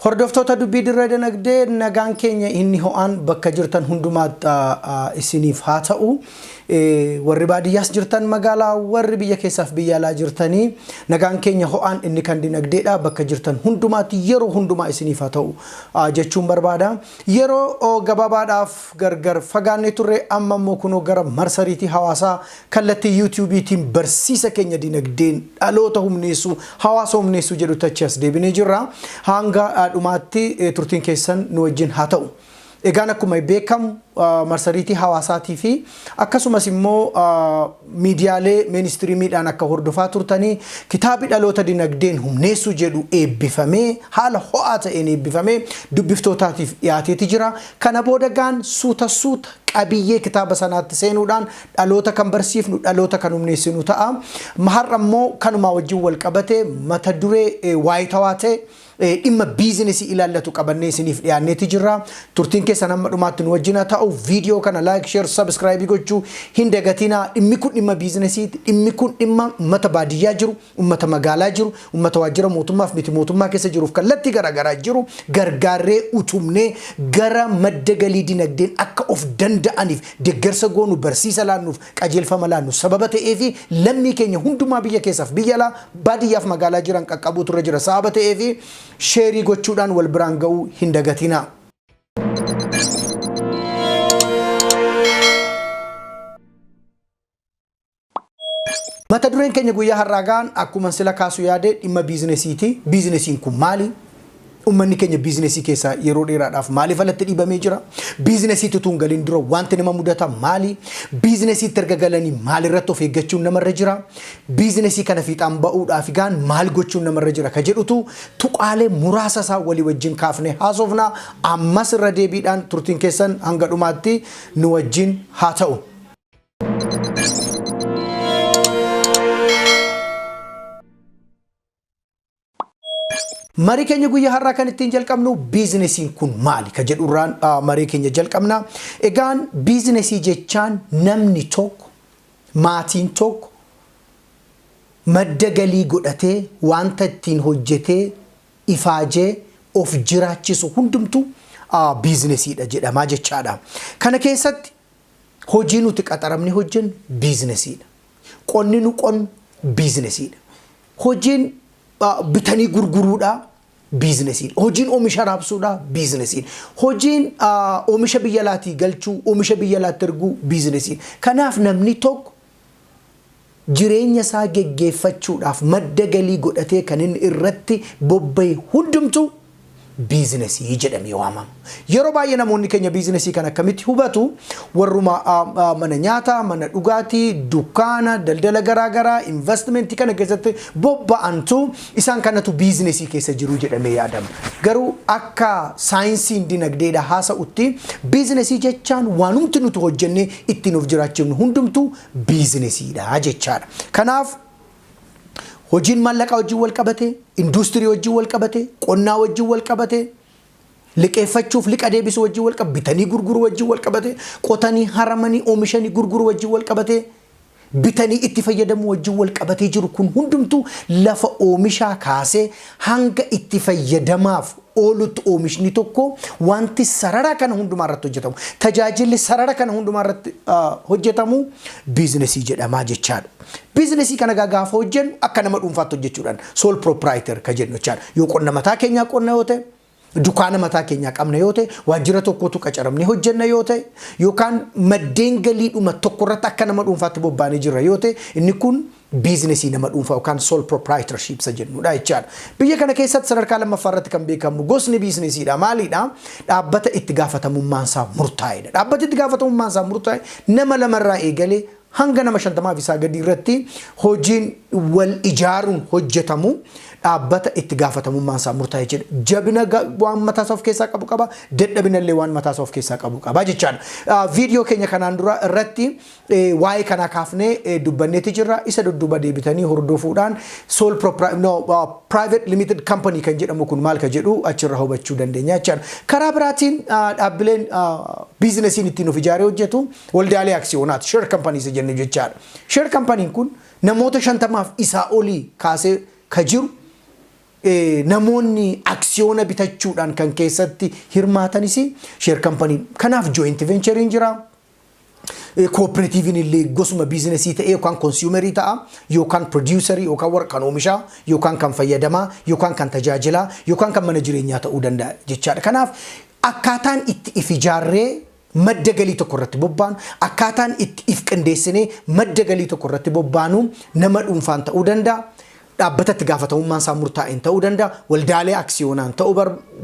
Hordoftoota Dubbii Dirree Dinagdee, nagaan keenya inni ho'aan bakka jirtan hundumaatti isiniif haa ta'u. Warri baadiyyaas jirtan magaalaa, warri biyya keessaaf biyya alaa jirtanii, nagaan keenya ho'aan inni kan dinagdeedha bakka jirtan hundumaatti yeroo hundumaa isiniif haa ta'u jechuun barbaada. Yeroo gabaabaadhaaf gargar fagaannee turre, amma immoo kunoo gara marsariitii hawaasaa kallattii YouTube'tiin barsiisa keenya dinagdeen dhaloota humneessuu, hawaasa humneessuu jedhutti achi as deebinee jirra. Hanga dhumaatti turtiin keessan nu wajjin haa ta'u. Egaan akkuma beekamu marsariitii hawaasaatii fi akkasumas immoo miidiyaalee mainstreamiidhaan akka hordofaa turtanii, kitaabi dhaloota dinagdeen humneessuu jedhu eebbifamee, haala ho'aa ta'een eebbifamee dubbiftootaatiif dhiyaateeti jira. Kana booda gaan suuta suuta qabiyyee kitaaba sanaatti seenuudhaan dhaloota kan barsiifnu, dhaloota kan humneessinu ta'a. Har'a immoo kanumaa wajjin wal qabate mata duree waayitawaa ta'e dhimma biizinesii ilaallatu qabannee isiniif dhiyaanneeti jirra. Turtiin keessan hamma dhumaatti nu wajjin haa ta'u. Viidiyoo kana like, share, subscribe gochuu hin dagatinaa. Dhimmi kun dhimma biizinesiiti. Dhimmi kun dhimma uummata baadiyyaa jiru, uummata magaalaa jiru, uummata waajjira mootummaaf miti mootummaa keessa jiruuf kallattii garaagaraa jiru gargaarree utumnee gara madda galii dinagdeen akka of danda'aniif deeggarsa goonu, barsiisa laannuuf, qajeelfama laannu sababa ta'eefi lammii keenya hundumaa biyya keessaaf biyya alaa, baadiyyaaf magaalaa jiran qaqqabuutu irra jira sababa ta'eefi share gochuudhaan wal biraan ga'uu hin dagatinaa. Mata dureen keenya guyyaa har'aa gaan akkuma sila kaasuu yaade dhimma biizinesiiti. Biizinesiin kun maali? Uummanni keenya biizinesii keessaa yeroo dheeraadhaaf maaliif alatti dhiibamee jira? Biizinesiitti utuu hin galin dura wanti nama mudata maali? Biizinesiitti erga galanii maalirratti of eeggachuun namarra jira? Biizinesii kana fiixaan ba'uudhaaf gaan maal gochuun namarra jira? Ka jedhutu tuqaalee muraasa isaa walii wajjin kaafnee haasofna. Ammas irra deebiidhaan turtiin keessan hanga dhumaatti nu wajjin haa ta'u. Marii keenya guyyaa har'aa kan ittiin jalqabnu biizinesiin kun maali ka jedhurraan marii keenya jalqabna. Egaan biizinesii jechaan namni tokko, maatiin tokko madda galii godhatee wanta ittiin hojjetee ifaajee of jiraachisu hundumtu biizinesiidha jedhamaa jechaadha. Kana keessatti hojii nuti qaxaramne hojjennu biizinesiidha. Qonni nu qonnu biizinesiidha. Hojiin bitanii gurguruudha biizinesiidha. Hojiin oomisha raabsuudha biizinesiidha. Hojiin oomisha biyya alaatii galchuu, oomisha biyya alaatti erguu biizinesiidha. Kanaaf namni tokko jireenya isaa geggeeffachuudhaaf madda galii godhatee kan inni irratti bobba'e hundumtuu biizinesii jedhamee waamama. Yeroo baay'ee namoonni keenya biizinesii kan akkamitti hubatu? Warruma mana nyaataa, mana dhugaatii, dukkaana, daldala garaagaraa, investimentii kana keessatti bobba'antu isaan kanatu biizinesii keessa jiru jedhamee yaadama. Garuu akka saayinsiin dinagdeedha haasa'utti, biizinesii jechaan waanumti nuti hojjennee ittiin of jiraachifnu hundumtuu biizinesiidha jechaadha. Kanaaf hojiin maallaqaa wajjin wal qabate, industirii wajjin wal qabate, qonnaa wajjin wal qabate, liqeeffachuuf liqa deebisuu wajjin wal qabate, bitanii gurguruu wajjin wal qabate, qotanii haramanii oomishanii gurguruu wajjin wal qabate, bitanii itti fayyadamuu wajjin wal qabatee jiru kun hundumtuu, lafa oomishaa kaasee hanga itti fayyadamaaf oolutti oomishni tokko, wanti sarara kana hundumaa irratti hojjetamu, tajaajilli sarara kana hundumaa irratti hojjetamu biizinesii jedhamaa jechaadha. Biizinesii kana gaafa hojjennu akka nama dhuunfaatti hojjechuudhaan sole proprietor ka jennu jechaadha. Yoo qonna mataa keenyaa qonna yoo ta'e, dukaana mataa keenyaa qabna yoo ta'e, waajjira tokkotu qacaramnee hojjenna yoo ta'e, yookaan maddeen galiidhuma tokko irratti akka nama dhuunfaatti bobbaanee jirra yoo ta'e, inni kun biizinesii nama dhuunfaa yookaan sole proprietorship isa jennudha jechaadha. Biyya kana keessatti sadarkaa lammaffaa irratti kan beekamu gosni biizinesiidha. Maalidha? Dhaabbata itti gaafatamummaan isaa murtaa'edha. Dhaabbati itti gaafatamummaan isaa murtaa'e nama lamarraa eegalee hanga nama 50f isaa gadii irratti hojiin wal ijaaruun hojjetamu dhaabbata itti gaafatamummaan isaa murtaa'e jedha. Jabina waan mataa isaa of keessaa qabu qaba, dadhabina illee waan mataa isaa of keessaa qabu qaba jechaadha. Viidiyoo keenya kanaan dura irratti waa'ee kanaa kaafnee dubbanneeti jirra. Isa dudduuba deebitanii hordofuudhaan sole no, private limited company kan jedhamu kun maal ka jedhu achirra hubachuu dandeenya jechaadha. Karaa biraatiin dhaabbileen biizinesiin ittiin of ijaaree hojjetu waldaalee aksiyoonaati, share companies jennu jechaadha. Share companyn kun namoota 50f isaa olii kaasee ka jiru, namoonni aksiyoona bitachuudhaan kan keessatti hirmaatanis share companyn. Kanaaf joint ventureiin jira. Cooperativeiin illee gosuma biizinesii ta'ee yookaan consumerii ta'a, yookaan producerii, yookaan warra kan oomishaa, yookaan kan fayyadamaa, yookaan kan tajaajilaa, yookaan kan mana jireenyaa ta'uu danda'a jechaadha. Kanaaf akkaataan itti if ijaarree madda galii tokko irratti bobbaanu, akkaataan itti if qindeessinee madda galii tokko irratti bobbaanu nama dhuunfaan ta'uu danda'a. Dhaabbata itti gaafatamummaan isaa murtaa'een ta'uu danda'a, waldaalee aksiyoonaan ta'uu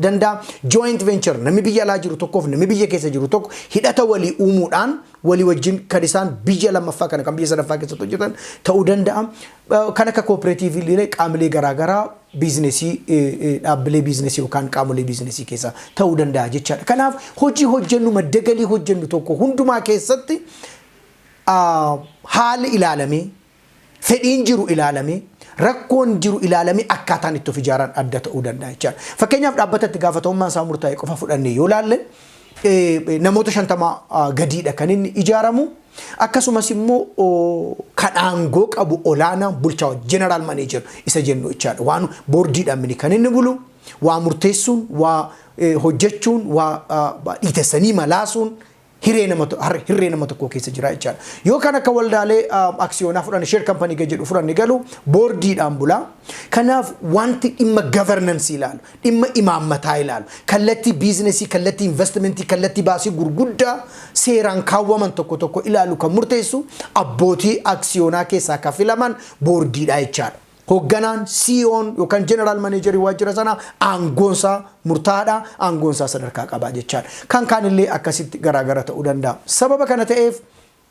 danda'a, joint venture namni biyya alaa jiru tokkoof namni biyya keessa jiru tokko hidhata walii uumuudhaan walii wajjin kan isaan biyya lammaffaa kana kan biyya sadaffaa keessatti hojjetan ta'uu danda'a. Kan akka cooperativeii qaamolee garaagaraa biizinesii, dhaabbilee biizinesii yookaan qaamolee biizinesii keessa ta'uu danda'a jechaadha. Kanaaf hojii hojjennu, madda galii hojjennu tokko hundumaa keessatti haalli ilaalamee, fedhiin jiru ilaalamee, rakkoon jiru ilaalamee akkaataan itti of ijaaran adda ta'uu danda'a jechaadha. Fakkeenyaaf dhaabbata itti gaafatamummaan isaa murtaa'e qofa fudhannee yoo ilaalle, namoota 50 gadiidha kan inni ijaaramu. Akkasumas immoo kan aangoo qabu olaanaa bulchaa, general manager isa jennu jechaadha. Waan boordiidhaan mini kan inni bulu, waa murteessuun, waa hojjechuun, waa dhiitessanii malaasuun hirree nama tokko keessa jira jechaadha. Yoo kan akka waldaalee aksiyoonaa fudhanne, share company jedhu fudhanne galu boordiidhaan bula. Kanaaf wanti dhimma governance ilaalu, dhimma imaammataa ilaalu, kallattii biizinesii, kallattii investmentii, kallattii baasii gurguddaa seeraan kaawwaman tokko tokko ilaalu kan murteessu abbootii aksiyoonaa keessaa kan filaman boordiidha jechaadha. Hoogganaan CEO'n yookaan general managerii waajjira sanaa aangoonsaa murtaa'aadha, aangoonsaa sadarkaa qabaa jechaadha. Kan kaanillee akkasitti garaagara ta'uu danda'a. Sababa kana ta'eef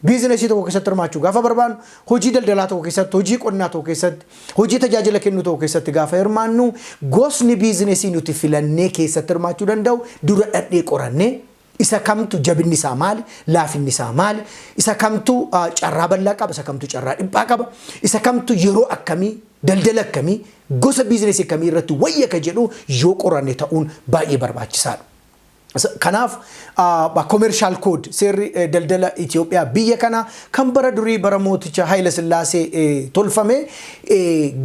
biizinesii tokko keessatti hirmaachuu gaafa barbaannu, hojii daldalaa tokko keessatti, hojii qonnaa tokko keessatti, hojii tajaajila kennuu tokko keessatti gaafa hirmaannu, gosni biizinesii nuti filannee keessatti hirmaachuu danda'u dura dhadhee qorannee, isa kamtu jabinni isaa maali, laafinni isaa maali, isa kamtu carraa bal'aa qaba, isa kamtu carraa dhiphaa qaba, isa kamtu yeroo akkamii, daldala akkamii, gosa biizinesii akkamii irratti wayya ka jedhu yoo qoranne ta'uun baay'ee barbaachisaadha. Kanaaf commercial code, seerri daldala Itoophiyaa biyya kana kan bara durii bara mooticha Haayila Sillaasee tolfame,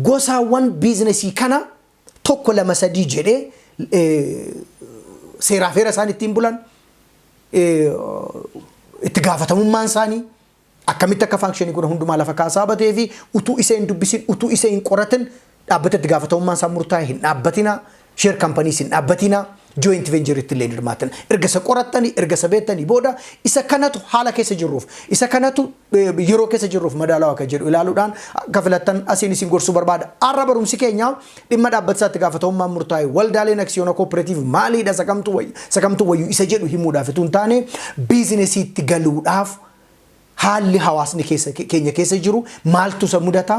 gosaawwan biizinesii kana tokko, lama, sadii jedhee seeraaf heera isaan ittiin bulan, itti gaafatamummaan isaanii akkamitti akka functionii kun hundumaa lafa kaasaa batee fi utuu isa hin dubbisin, utuu isa hin qoratin dhaabbata itti gaafatamummaan isaa murtaa'e hin dhaabbatina, share companies hin dhaabbatina, joint ventureitti illee hirmaatan. Erga isa qorattanii, erga isa beektanii booda, isa kanatu haala keessa jirruuf, isa kanatu yeroo keessa jirruuf madaalawaa akka jedhu ilaaluudhaan akka filattan asiin isin gorsuu barbaada. Har'a barumsi keenya dhimma dhaabbata isaatti gaafatamummaan murtaa'e, waldaaleen aksiyoona cooperative maaliidha, isa kamtu wayyu isa jedhu himuudhaaf itoo hin taane, biizinesiitti galuudhaaf haalli hawaasni keessa keenya keessa jiru maaltu isa mudata,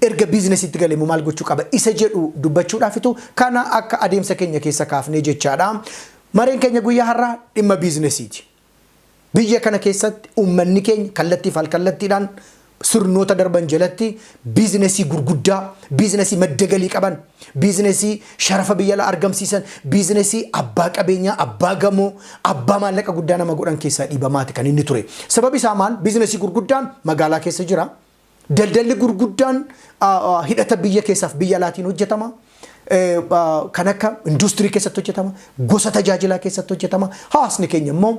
erga biizinesiitti galee immoo maal gochuu qaba isa jedhu dubbachuudhaafitu kana akka adeemsa keenya keessa kaafnee jechaadha. Mareen keenya guyyaa har'aa dhimma biizinesiiti. Biyya kana keessatti uummanni keenya kallattii fi alkallattiidhaan sirnoota darban jalatti biizinesii gurguddaa, biizinesii madda galii qaban, biizinesii sharafa biyya alaa argamsiisan, biizinesii abbaa qabeenyaa, abbaa gamoo, abbaa maallaqa guddaa nama godhan keessaa dhiibamaati kan inni ture. Sababi isaa maal? Biizinesii gurguddaan magaalaa keessa jira. Daldalli gurguddaan hidhata biyya keessaaf biyya alaatiin hojjetama. Kan akka industirii keessatti hojjetama, gosa tajaajilaa keessatti hojjetama. Hawaasni keenya immoo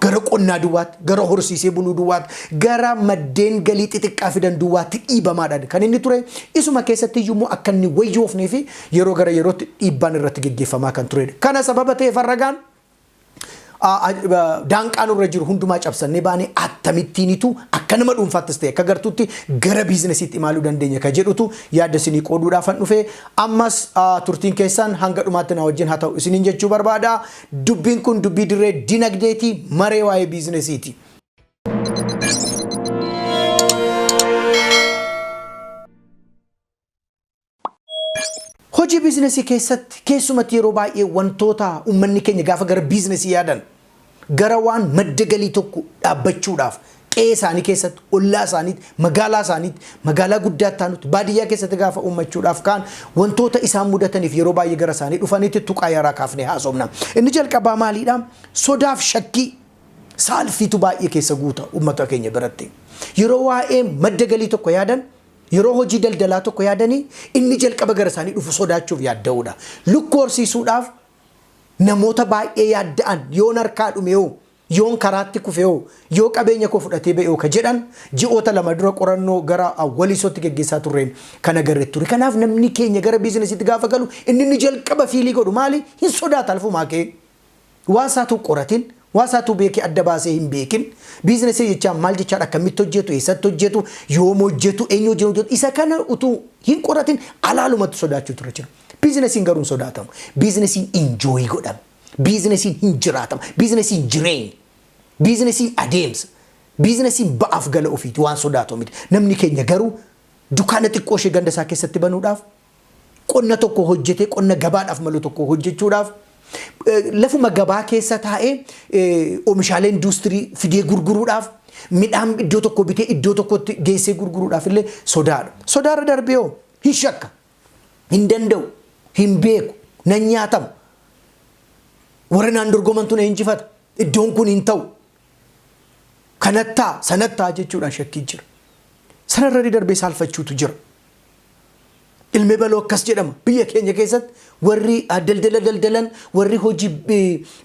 gara qonnaa duwwaatti, gara horsiisee buluu duwwaatti, gara maddeen galii xixiqqaa fidan duwwaatti dhiibamaadhaan kan inni ture. Isuma keessatti iyyuu immoo akka inni wayyoofnee fi yeroo gara yerootti dhiibbaan irratti geggeeffamaa kan turedha. Kana sababa ta'eef harragaan daanqaa nurra jiru hundumaa cabsannee baanee akkamittiinitu akka nama dhuunfaattis ta'e akka gartuutti gara biizinesiitti imaluu dandeenya ka jedhutu yaada isinii qooduudhaafan dhufe. Ammas turtiin keessan hanga dhumaatti na wajjin haa ta'u isiniin jechuu barbaada. Dubbiin kun dubbii dirree dinagdeeti, maree waa'ee biizinesiiti. Biizinesii keessatti keessumatti yeroo baay'ee wantoota uummanni keenya gaafa gara biizinesii yaadan, gara waan madda galii tokko dhaabbachuudhaaf qe'ee isaanii keessatti, ollaa isaaniitti, magaalaa isaaniitti, magaalaa guddaatti taanutti, baadiyyaa keessatti gaafa uummachuudhaaf kaan wantoota isaan mudataniif yeroo baay'ee gara isaanii dhufanitti tuqaa yaraa kaafnee haasofna. Inni jalqabaa maaliidha? Sodaaf shakkii, saalfiitu baay'ee keessa guuta uummata keenya biratti. Yeroo waa'ee madda galii tokko yaadan, yeroo hojii daldalaa tokko yaadanii, inni jalqaba gara isaanii dhufu sodaachuuf yaadda'uudha. Lukkuu horsiisuudhaaf namoota baay'ee yaadda'an, yoon harkaa dhume hoo, yoon karaatti kufe hoo, yoo qabeenya koo fudhatee ba'e hoo ka jedhan, ji'oota 2 dura qorannoo gara Walisootti geggeessaa turreen kan agarre ture. Kanaaf namni keenya gara biizinesiitti gaafa galu inni jalqaba feel godhu maali? Hin sodaata lafumaa ka'ee. Waan isaatu qoratin, waan isaatu beekee adda baasee hin beekin, biizinesii jechaan maal jechaan, akkamitti hojjetu, eessatti hojjetu, yoom hojjetu, eenyu hojjetu, isa kana utuu hin qoratin alaalumatti sodaachuu ture jira. Biizinesiin garuu hin sodaatamu. Biizinesiin enjoy godhama. Biizinesiin hin jiraatama. Biizinesiin jireenya. Biizinesiin adeemsa. Biizinesiin ba'aaf gala ofiiti, waan sodaatamu miti. Namni keenya garuu dukaana xiqqoo ishee ganda isaa keessatti banuudhaaf, qonna tokko hojjetee qonna gabaadhaaf malu tokko hojjechuudhaaf, lafuma gabaa keessa taa'ee oomishaalee industirii fidee gurguruudhaaf, midhaan iddoo tokko bitee iddoo tokkotti geessee gurguruudhaaf illee sodaadha. Sodaarra darbee hoo hin shakka, hin danda'u, hin beeku, nan nyaatamu, warra naan dorgomantu na injifata, iddoon kun hin ta'u, kanattaa sanattaa jechuudhaan shakkii jira. Sanarra darbee saalfachuutu jira. Ilmi baloo akkas jedhama. Biyya keenya keessatti warri daldala daldalan, warri hojii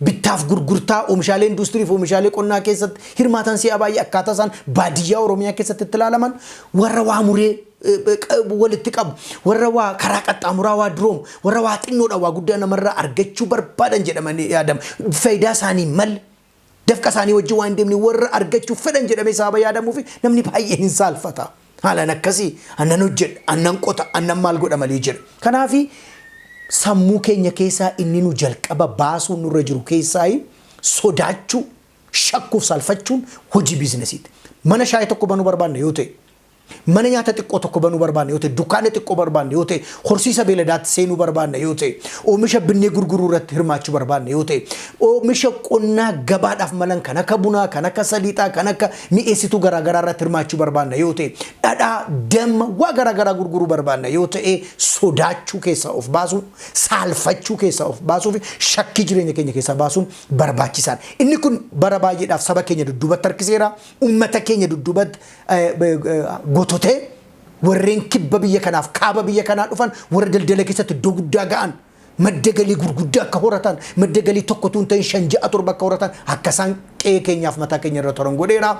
bittaaf gurgurtaa oomishaalee industirii fi oomishaalee qonnaa keessatti hirmaatan si'a baay'ee akkaataa isaan baadiyyaa Oromiyaa keessatti itti ilaalaman, warra waa muree walitti qabu, warra waa karaa qaxxaamuraa waa duroomu, warra waa xinnoodha waa guddaa namarraa argachuu barbaadan jedhamanii yaadamu. Faayidaa isaanii malle, dafqa isaanii wajjin waan deemne warra argachuu fedhan jedhamee sababa yaadamuu fi namni baay'een hin saalfata. Haalaan akkasii annan hojjedha, annan qota, annan maal godha malee jedha. Kanaafi sammuu keenya keessaa inni nu jalqaba baasuu nurra jiru keessaa sodaachuu, shakkuuf saalfachuun hojii biizinesiiti. Mana shaayii tokko banuu barbaanne yoo ta'e, mana nyaata xiqqoo tokko banuu barbaanne yoo ta'e, dukkaana xiqqoo barbaanne yoo ta'e, horsiisa beeladaatti seenuu barbaanne yoo ta'e, oomisha binnee gurguruu irratti hirmaachuu barbaanne yoo ta'e, oomisha qonnaa gabaadhaaf malan kan akka bunaa, kan akka saliixaa, kan akka mi'eessituu garaagaraa irratti hirmaachuu barbaanne yoo ta'e, dhadhaa, damma, waa garaagaraa gurguruu barbaanne yoo ta'e, sodaachuu keessaa of baasuu, saalfachuu keessaa of baasuu fi shakkii jireenya keenya keessaa baasuun barbaachisaadha. Inni kun bara baay'eedhaaf saba keenya dudduubatti harkiseera, uummata keenya dudduubatti gototee, warreen kibba biyya kanaaf kaaba biyya kanaa dhufan, warra daldala keessatti iddoo guddaa ga'an, madda galii gurguddaa akka horatan, madda galii tokko tuun ta'in shan, ja'a, torba akka horatan, akka isaan qe'ee keenyaaf mataa keenya irra toran godheera.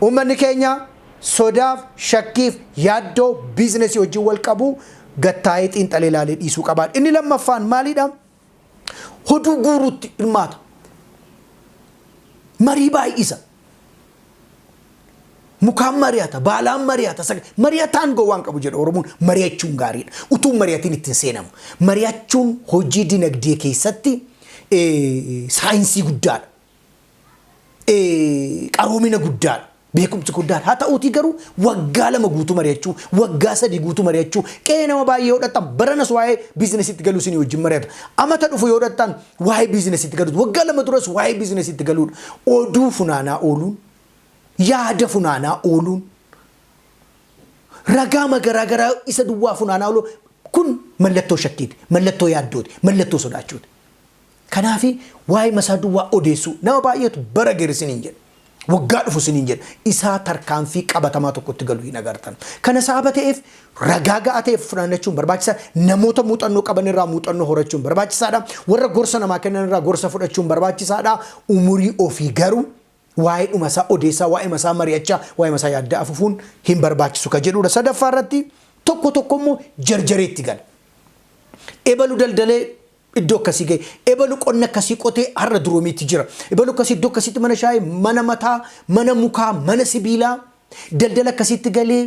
Uummanni keenya sodaaf, shakkiif, yaaddoo biizinesii wajjin wal qabu gattaa'ee xiinxalee ilaalee dhiisuu qabaa. Inni lammaffaan maalidha? Hoduu guuruutti hirmaata. Marii baay'isa. Mukaan mari'ata, baalaan mari'ata, mari'ataan gowwaan qabu jedha Oromoon. Mari'achuun gaariidha. Utuu mari'atiin ittiin seenamu. Mari'achuun hojii dinagdee keessatti saayinsii guddaadha. Qaroomina guddaadha. Beekumsi guddaadha. Haa ta'uutii garuu waggaa 2 guutuu mari'achuu, waggaa 3 guutuu mari'achuu, qe'ee nama baay'ee yoo dhattan baranas waa'ee biizinesiitti galuu isinii wajjin mari'ata. Amata dhufu yoo dhattan waa'ee biizinesiitti galuudha. Waggaa 2 duras waa'ee biizinesiitti galuudha. Oduu funaanaa ooluun, yaada funaanaa ooluun, ragaa garaagaraa isa duwwaa funaanaa ooluun kun mallattoo shakkiiti, mallattoo yaaddooti, mallattoo sodaachuuti. Kanaafi waa'ee masaa duwwaa odeessuu nama baay'eetu bara geri isiniin jedha. Waggaa dhufu isiniin jedha. Isaa tarkaanfii qabatamaa tokkotti galu hin agartan. Kana sababa ta'eef ragaa ga'aa ta'eef funaannachuun barbaachisaa. Namoota muuxannoo qaban irraa muuxannoo horachuun barbaachisaadha. Warra gorsa namaa kennan irraa gorsa fudhachuun barbaachisaadha. Umurii ofii garuu waa'ee dhuma isaa odeessaa, waa'ee masaa mari'achaa, waa'ee masaa yaaddaa afufuun hin barbaachisu ka jedhudha. Sadaffaa irratti tokko tokko immoo jarjareetti gala. Ebalu daldalee iddoo akkasii gahe. Ebalu qonna akkasii qotee har'a duroomiitti jira. Ebalu akkasii iddoo akkasiitti mana shaayii, mana mataa, mana mukaa, mana sibiilaa, daldala akkasiitti galee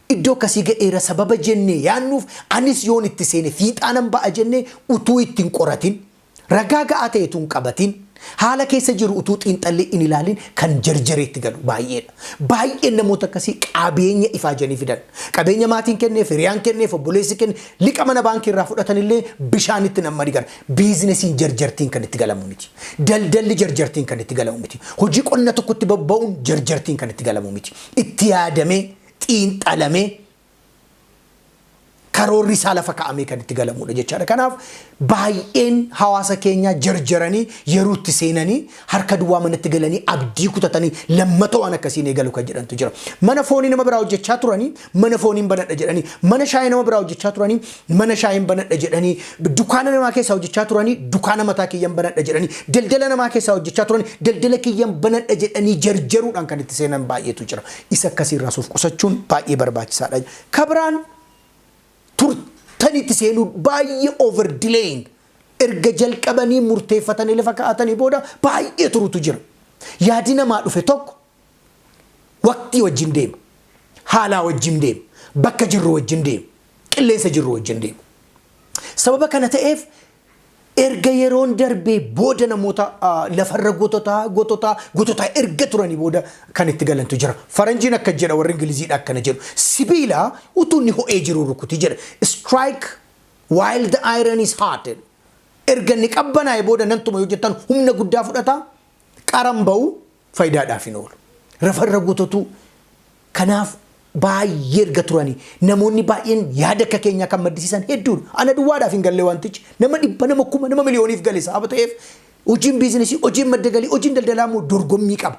iddoo akkasii ga'eera sababa jennee yaannuuf, anis yoon itti seene fiixaanan ba'a jennee utuu itti hin qoratin, ragaa ga'aa ta'e utuu hin qabatin, Haala keessa jiru utuu xiinxallee hin ilaalin kan jarjareetti galu baay'eedha. Baay'een namoota akkasii qabeenya ifaajanii fidan. Qabeenya maatiin kenneef, hiriyaan kenneef, obboleessi kenne, liqa mana baankii irraa fudhatan illee bishaanitti namma gala. Biizinesiin jarjartiin kan itti galamu miti. Daldalli jarjartiin kan itti galamu miti. Hojii qonna tokkotti bobba'uun jarjartiin kan itti galamu miti. Itti yaadamee, xiinxalamee, karoorri isaa lafa kaa'amee kan itti galamudha jechaadha. Kanaaf baay'een hawaasa keenyaa jarjaranii yeroo itti seenanii harka duwwaa manatti galanii abdii kutatanii lammata waan akkasiin eegalu kan jedhantu jira. Mana foonii nama biraa hojjechaa turanii mana fooniin banadha jedhanii, mana shaayii nama biraa hojjechaa turanii mana shaayiin banadha jedhanii, dukaana namaa keessaa hojjechaa turanii dukaana mataa kiyyan banadha jedhanii, daldala namaa keessaa hojjechaa turanii daldala kiyyan banadha jedhanii jarjaruudhaan kan itti seenan baay'eetu jira. Isa akkasiirraa of qusachuun baay'ee barbaachisaadha. Kabiraan turtanitti seenuu, baay'ee over delaying, erga jalqabanii murteeffatanii lafa kaa'atanii booda baay'ee turutu jira. Yaadi namaa dhufe tokko waqtii wajjin deema. Haalaa wajjin deema. Bakka jirru wajjin deema. Qilleensa jirru wajjin deema. Sababa kana ta'eef erga yeroon darbee booda namoota lafarra gototaa gototaa gototaa erga turanii booda kan itti galantu jira. Faranjiin akka jedha, warri Ingiliziidha akkana jedhu. "Sibiila utuu inni ho'ee jiru rukuti" jedha. "Strike while the iron is hot." Erga inni qabbanaa'e booda nantuma yoo jettan humna guddaa fudhata, qaran ba'u, faayidaadhaaf hin oolu. Lafarra gototu kanaaf baay'ee erga turanii namoonni baay'een yaada akka keenyaa kan maddisiisan hedduudha. Ana duwwaadhaaf hin galle wantichi, nama dhibba, nama kuma, nama miliyooniif gale. Sababa ta'eef hojiin biizinesii, hojiin madda galii, hojiin daldalaa immoo dorgommii qaba.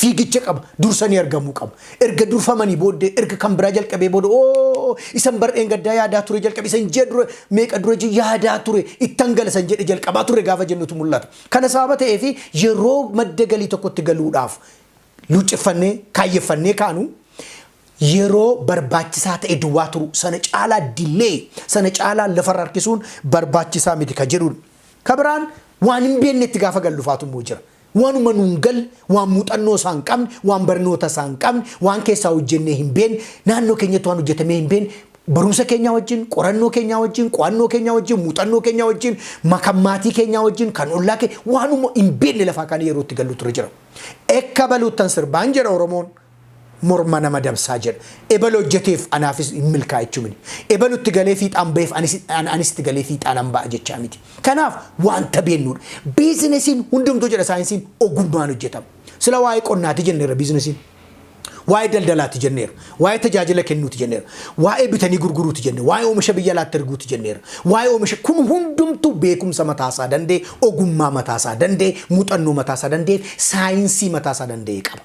Fiigicha qaba, dursanii argamuu qaba. Erga durfamanii booddee, erga kan biraa jalqabee booda, "Oo, isan bar'een gaddaa yaadaa ture jalqabe, isan ji'a dura meeqa dura yaadaa ture ittan gala san jedhe jalqabaa ture" gaafa jennutu mul'ata. Kana sababa ta'eef yeroo madda galii tokkotti galuudhaaf luucceffannee kaayyeffannee kaanu yeroo barbaachisaa ta'e duwwaa turu, sana caalaa delay, sana caalaa lafarra harkisuun barbaachisaa miti ka jedhuun. Ka biraan waan hin beeknetti gaafa gallufaatu immoo jira. Waanuma nuun galle, waan muuxannoo isaa hin qabne, waan barnoota isaa hin qabne, waan keessaa hojjennee hin beekne, naannoo keenyatti waan hojjetamee hin beekne, barumsa keenyaa wajjin, qorannoo keenyaa wajjin, qo'annoo keenyaa wajjin, muuxannoo keenyaa wajjin, kan maatii keenyaa wajjin, kan ollaa keenya, waanuma hin beekne lafaa kana yeroo itti gallu ture jira. "Ekka baluuttan sirbaan" jedha Oromoon. "Morma nama dabsaa" jedha. Ebala hojjeteef anaafis hin milkaa'achuu miti. Ebalutti galee fiixaan ba'eef anis itti galee fiixaan an ba'a jechaa miti. Kanaaf wanta beennudha. Biizinesiin hundumtuu, jedha saayinsiin, ogummaan hojjetama. Sila waa'ee qonnaati jenneerra biizinesiin. Waa'ee daldalaati jenneerra. Waa'ee tajaajila kennuuti jenneerra. Waa'ee bitanii gurguruuti jenneerra. Waa'ee oomisha biyya alaatti erguuti jenneerra. Waa'ee oomisha kun hundumtuu beekumsa mataasaa danda'e, ogummaa mataasaa danda'e, muuxannoo mataasaa danda'e, saayinsii mataasaa danda'e qaba.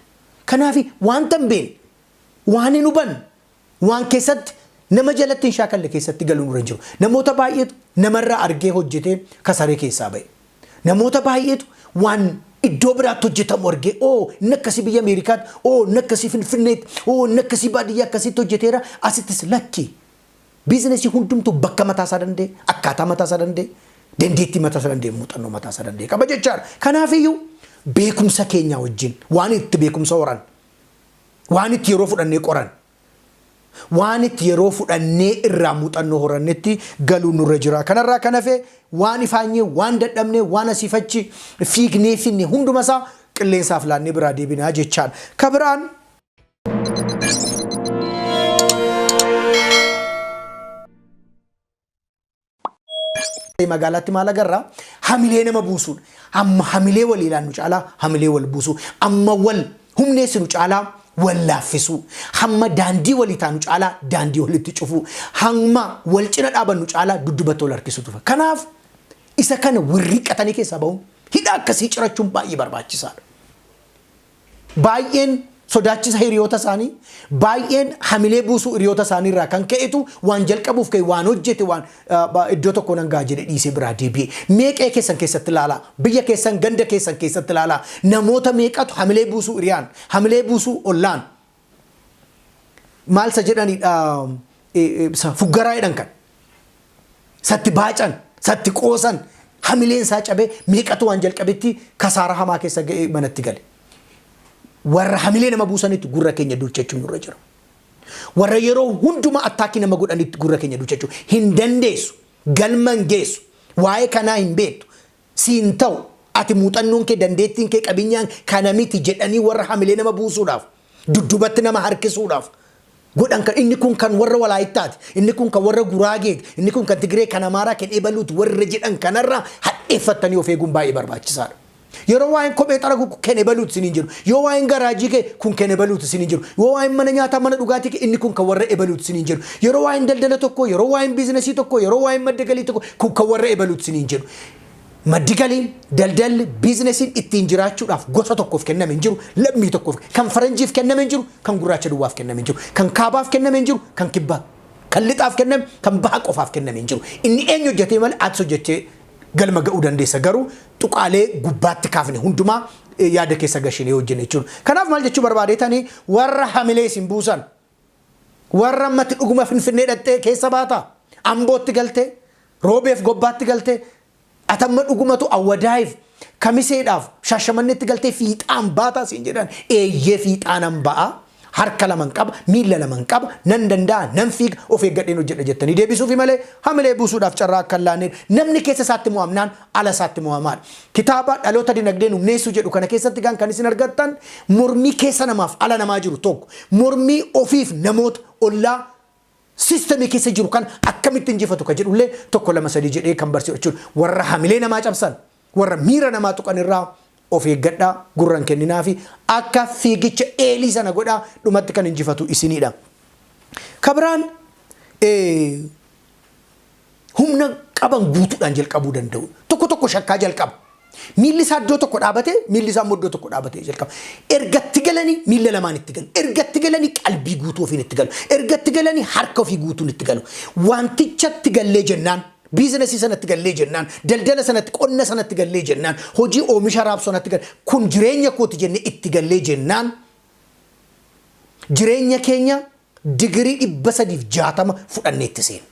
Kanaaf wanta hin beekne, waan hin hubanne, waan keessatti nama jalatti hin shaakalle keessatti galuun irra hin jiru. Namoota baay'eetu namarraa argee hojjetee kasaree keessaa ba'e. Namoota baay'eetu waan iddoo biraatti hojjetamu argee, "Oo, inni akkasii biyya Ameerikaatti, oo, inni akkasii Finfinneetti, oo, inni akkasii baadiyyaa akkasitti hojjeteera, asittis lakki." Biizinesii hundumtuu bakka mataasaa danda'e, akkaataa mataasaa danda'e, dandeettii mataasaa danda'e, muuxannoo mataasaa danda'e qaba jechaadha. Kanaafiyyuu beekumsa keenya wajjin waan itti beekumsa horan, waan itti yeroo fudhannee qoran, waan itti yeroo fudhannee irraa muuxannoo horannetti galuun nurra jira. Kanarraa kan hafe waan ifaanyee, waan dadhabnee, waan asiifachi fiignee finne hundumasaa qilleensaaf laannee biraa deebinaa jechaadha. Ka biraan magaalaatti maal agarraa? Hamilee nama buusuudha. Amma hamilee walii ilaannu caalaa hamilee wal buusuu. Amma wal humneessinu caalaa wal laaffisuu. Hamma daandii walii taanu caalaa daandii walitti cufuu. Hamma wal cina dhaabannu caalaa dudduubatti wal harkisuu tufa. Kanaaf isa kana wirriiqqatanii keessaa bahuun, hidha akkasii cirachuun baay'ee barbaachisaadha. Baay'een sodaachisa hiriyoota isaanii, baay'een hamilee buusuu hiriyoota isaanii irraa kan ka'etu waan jalqabuuf ka'e, waan hojjete, waan iddoo tokko nan ga'a jedhe dhiisee biraa deebi'e. Meeqee keessan keessatti ilaalaa, biyya keessan, ganda keessan keessatti ilaalaa, namoota meeqatu hamilee buusuu hiriyaan, hamilee buusuu ollaan, maal isa jedhanidha, fuggaraa jedhan, kan satti baacan, satti qoosan, hamileen isaa cabee meeqatu waan jalqabetti kasaara hamaa keessa ga'ee manatti gale. Warra hamilee nama buusanitti gurra keenya duuchachuun nurra jira. Warra yeroo hundumaa attack nama godhanitti gurra keenya duuchachuu hin dandeessu. Galma hin geessu. Waa'ee kanaa hin beektu. Siin ta'u. Ati muuxannoon kee, dandeettiin kee, qabeenyaan kana miti jedhanii warra hamilee nama buusuudhaaf, dudduubatti nama harkisuudhaaf godhan kan inni kun kan warra Walaayittaati, inni kun kan warra Guraageeti, inni kun kan Tigiree, kan Amaaraa, kan ebaluuti warra jedhan kanarraa hadheeffattanii of eeguun baay'ee barbaachisaadha. Yeroo waa'een kophee xaragu kan ebaluuti isiniin jedhu, yoo waa'een garaajii kee kun kan ebaluuti isiniin jedhu, yoo waa'een mana nyaataa, mana dhugaatii kee inni kun kan warra ebaluuti isiniin jedhu, yeroo waa'een daldala tokko, yeroo waa'een biizinasii tokko, yeroo waa'een madda galii tokko kun kan warra ebaluuti isiniin jedhu. Maddi galiin, daldalli, biizinasiin ittiin jiraachuudhaaf gosa tokkoof kenname hin jiru, lammii tokkoof kan faranjiif kenname hin jiru, kan gurraacha duwwaaf kenname hin jiru, kan kaabaaf kenname hin jiru, kan kibbaa, kan lixaaf kenname, kan baha qofaaf kenname hin jiru. Inni eenyu hojjetee malee atis hojjechee galma ga'uu dandeessa, garuu tuqaalee gubbaatti kaafne hundumaa yaada keessa gashinee hojjenne jechuudha. Kanaaf maal jechuu barbaadeetanii, warra hamilee isin buusan, warra ammatti dhuguma Finfinnee dhaqxee keessa baata, Ambootti galtee, Roobeef Gobbaatti galtee, atamma dhugumatu Awwadaayiif Kamiseedhaaf Shaashamanneetti galtee fiixaan baataa siin jedhan, eeyyee, fiixaanan ba'a. Harka laman qaba, miilla laman qaba, nan danda'a, nan fiiga, of eeggadheen hojjedha jettanii deebisuufi malee hamilee buusuudhaaf carraa akka hin laanne, namni keessa isaatti mo'amnaan ala isaatti mo'amaadha. Kitaaba Dhaloota Dinagdeen Humneessuu jedhu kana keessatti gaan kan isin argattan mormii keessa namaaf ala namaa jiru tokko, mormii ofiif namoota ollaa siistemii keessa jiru kan akkamitti injifatu ka jedhullee tokko, lama, sadii jedhee kan barsiisu jechuudha. Warra hamilee namaa cabsan, warra miira namaa tuqan irraa of eeggadhaa, gurran kenninaa fi akka fiigicha eelii sana godhaa, dhumatti kan injifatu isinidha. Kabiraan humna qaban guutuudhaan jalqabuu danda'u. Tokko tokko shakkaa jalqaba. Miilli isaa iddoo tokko dhaabatee, miilli isaa immoo iddoo tokko dhaabatee jalqaba. Ergatti galanii miilla lamaan itti galu. Ergatti galanii qalbii guutuu ofiin itti galu. Ergatti galanii harka ofii guutuun itti galu. Wantichatti gallee jennaan, biizinasii sanatti gallee jennaan, daldala sanatti, qonna sanatti gallee jennaan, hojii oomisha raabsoo sanatti galle, kun jireenya kooti jennee itti gallee jennaan, jireenya keenya digirii 360 fudhannee itti seena.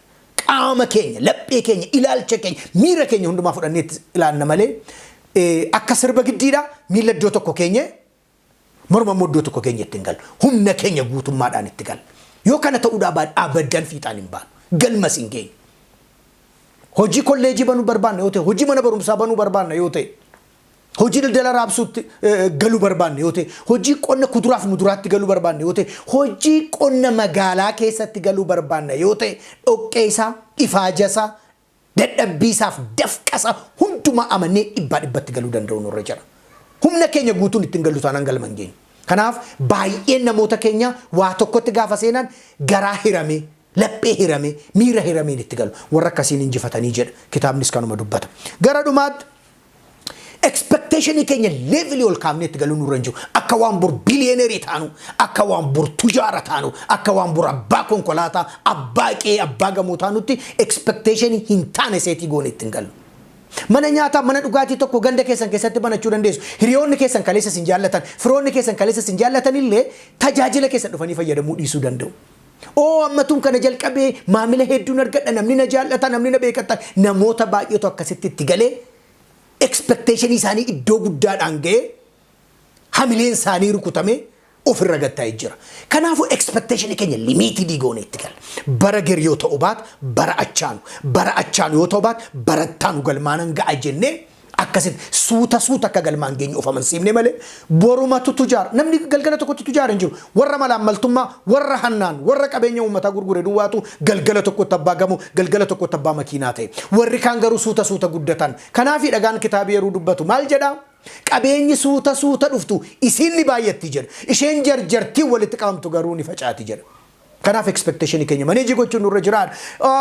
Qaama keenya, laphee keenya, ilaalcha keenya, miira keenya hundumaa fudhannee itti ilaanna malee akka sirba giddiidha miilla iddoo tokko keenye, morma immoo iddoo tokko keenya itti hin galu. Humna keenya guutummaadhaan itti galla. Yoo kana ta'uudhaa baate abadan fiixaan hin baanu. Galmas hin geenyu. Hojii kolleejii banuu barbaanna yoo ta'e, hojii mana barumsaa banuu barbaanna yoo ta'e, hojii daldala raabsuutti galuu barbaanne yoo ta'e, hojii qonna kuduraaf muduraatti galuu barbaanne yoo ta'e, hojii qonna magaalaa keessatti galuu barbaanna yoo ta'e, dhoqqee isaa, ifaaja isaa, dadhabbii isaaf dafqa isaa hundumaa amannee dhibbaa dhibbatti galuu danda'u nurra jira. Humna keenya guutuun ittiin gallu taanaan galma hin geenyu. Kanaaf baay'een namoota keenya waa tokkotti gaafa seenan garaa hiramee, laphee hiramee, miira hirameen itti galu. Warra akkasiin injifatanii jedha. Kitaabnis kanuma dubbata. Gara dhumaatti, expectationii keenya levelii ol kaafnee itti galuu nurra hin jiru. Akka waan bor billionaireii taanu, akka waan bor tujaara taanu, akka waan bor abbaa konkolaataa, abbaa qe'ee, abbaa gamoo taanutti expectationii hin taane setii goone ittiin galu. Mana nyaataa, mana dhugaatii tokko ganda keessan keessatti banachuu dandeessu. Hiriyoonni keessan kaleessa isin jaallatan, firoonni keessan kaleessa isin jaallatan illee tajaajila keessan dhufanii fayyadamuu dhiisuu danda'u. Oo, ammatuun kana jalqabee maamila hedduun argadha, namni na jaallata, namni na beekata. Namoota baay'eetu akkasitti itti galee expectationii isaanii iddoo guddaadhaan ga'ee hamileen isaanii rukutamee ofirra gattaa'ee jira. Kanaafuu expectationii keenya limited goone itti gala. Bara ger yoo ta'u baat bara achaanu, bara achaanu yoo ta'u baat barattaanu galmaanan ga'a jennee akkasitti suuta suuta akka galmaan geenyu of amansiifne malee borumatu tujaara. Namni galgala tokkotti tujaara hin jiru. Warra malaammaltummaa, warra hannaan, warra qabeenya uummataa gurgure duwwaatu galgala tokkotti abbaa gamoo, galgala tokkotti abbaa makiinaa ta'e. Warri kaan garuu suuta suuta guddatan. Kanaafi dhagaan kitaabii yeroo dubbatu maal jedhaa? Qabeenyi suuta suuta dhuftu isiin ni baay'atti jedha. Isheen jarjartiin walitti qabamtu garuu ni facaati jedha. Kanaaf expectation keenya manage gochuun nurra jiraadha.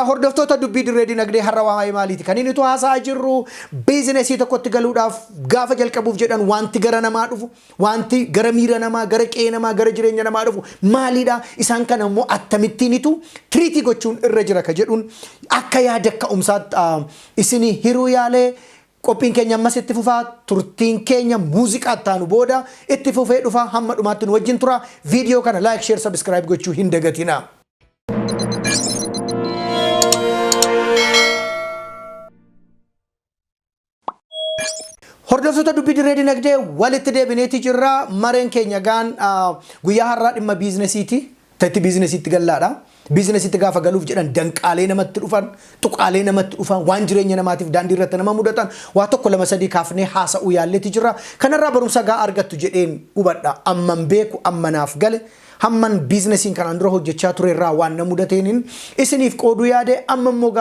Hordoftoota Dubbii Dirree Dinagdee, har'a waa'ee maaliiti kan inni haasa'aa jirru? Biizinesii tokkotti galuudhaaf gaafa jalqabuuf jedhan wanti gara namaa dhufu, wanti gara miira namaa, gara qe'ee namaa, gara jireenya namaa dhufu maalidha? Isaan kana immoo akkamittiinitu treat gochuun irra jira ka jedhuun akka yaada ka'umsaatti isinii hiruu yaalee. Qophiin keenya ammas itti fufaa, turtiin keenya muuziqaa taanu booda itti fufee dhufa. Hamma dhumaatti nu wajjin tura. Viidiyoo kana like, share, subscribe gochuu hin dagatinaa. Hordoftoota Dubbii Dirree Dinagdee, walitti deebineeti jirra. Mareen keenya gaan guyyaa har'aa dhimma biizinesiiti. Itti biizinesiitti gallaadha. Biizinesitti gaafa galuuf jedhan danqaalee namatti dhufan, tuqaalee namatti dhufan, waan jireenya namaatiif daandii irratti nama mudatan waa tokko lama sadii kaafnee haasa'uu yaalleeti jira. Kanarraa barumsa gahaa argattu jedheen hubadha. Amman beeku, ammanaaf gale, hamman biizinesiin kanaan dura hojjechaa ture irraa waan na mudateeniin isiniif qooduu yaade. Amma immoo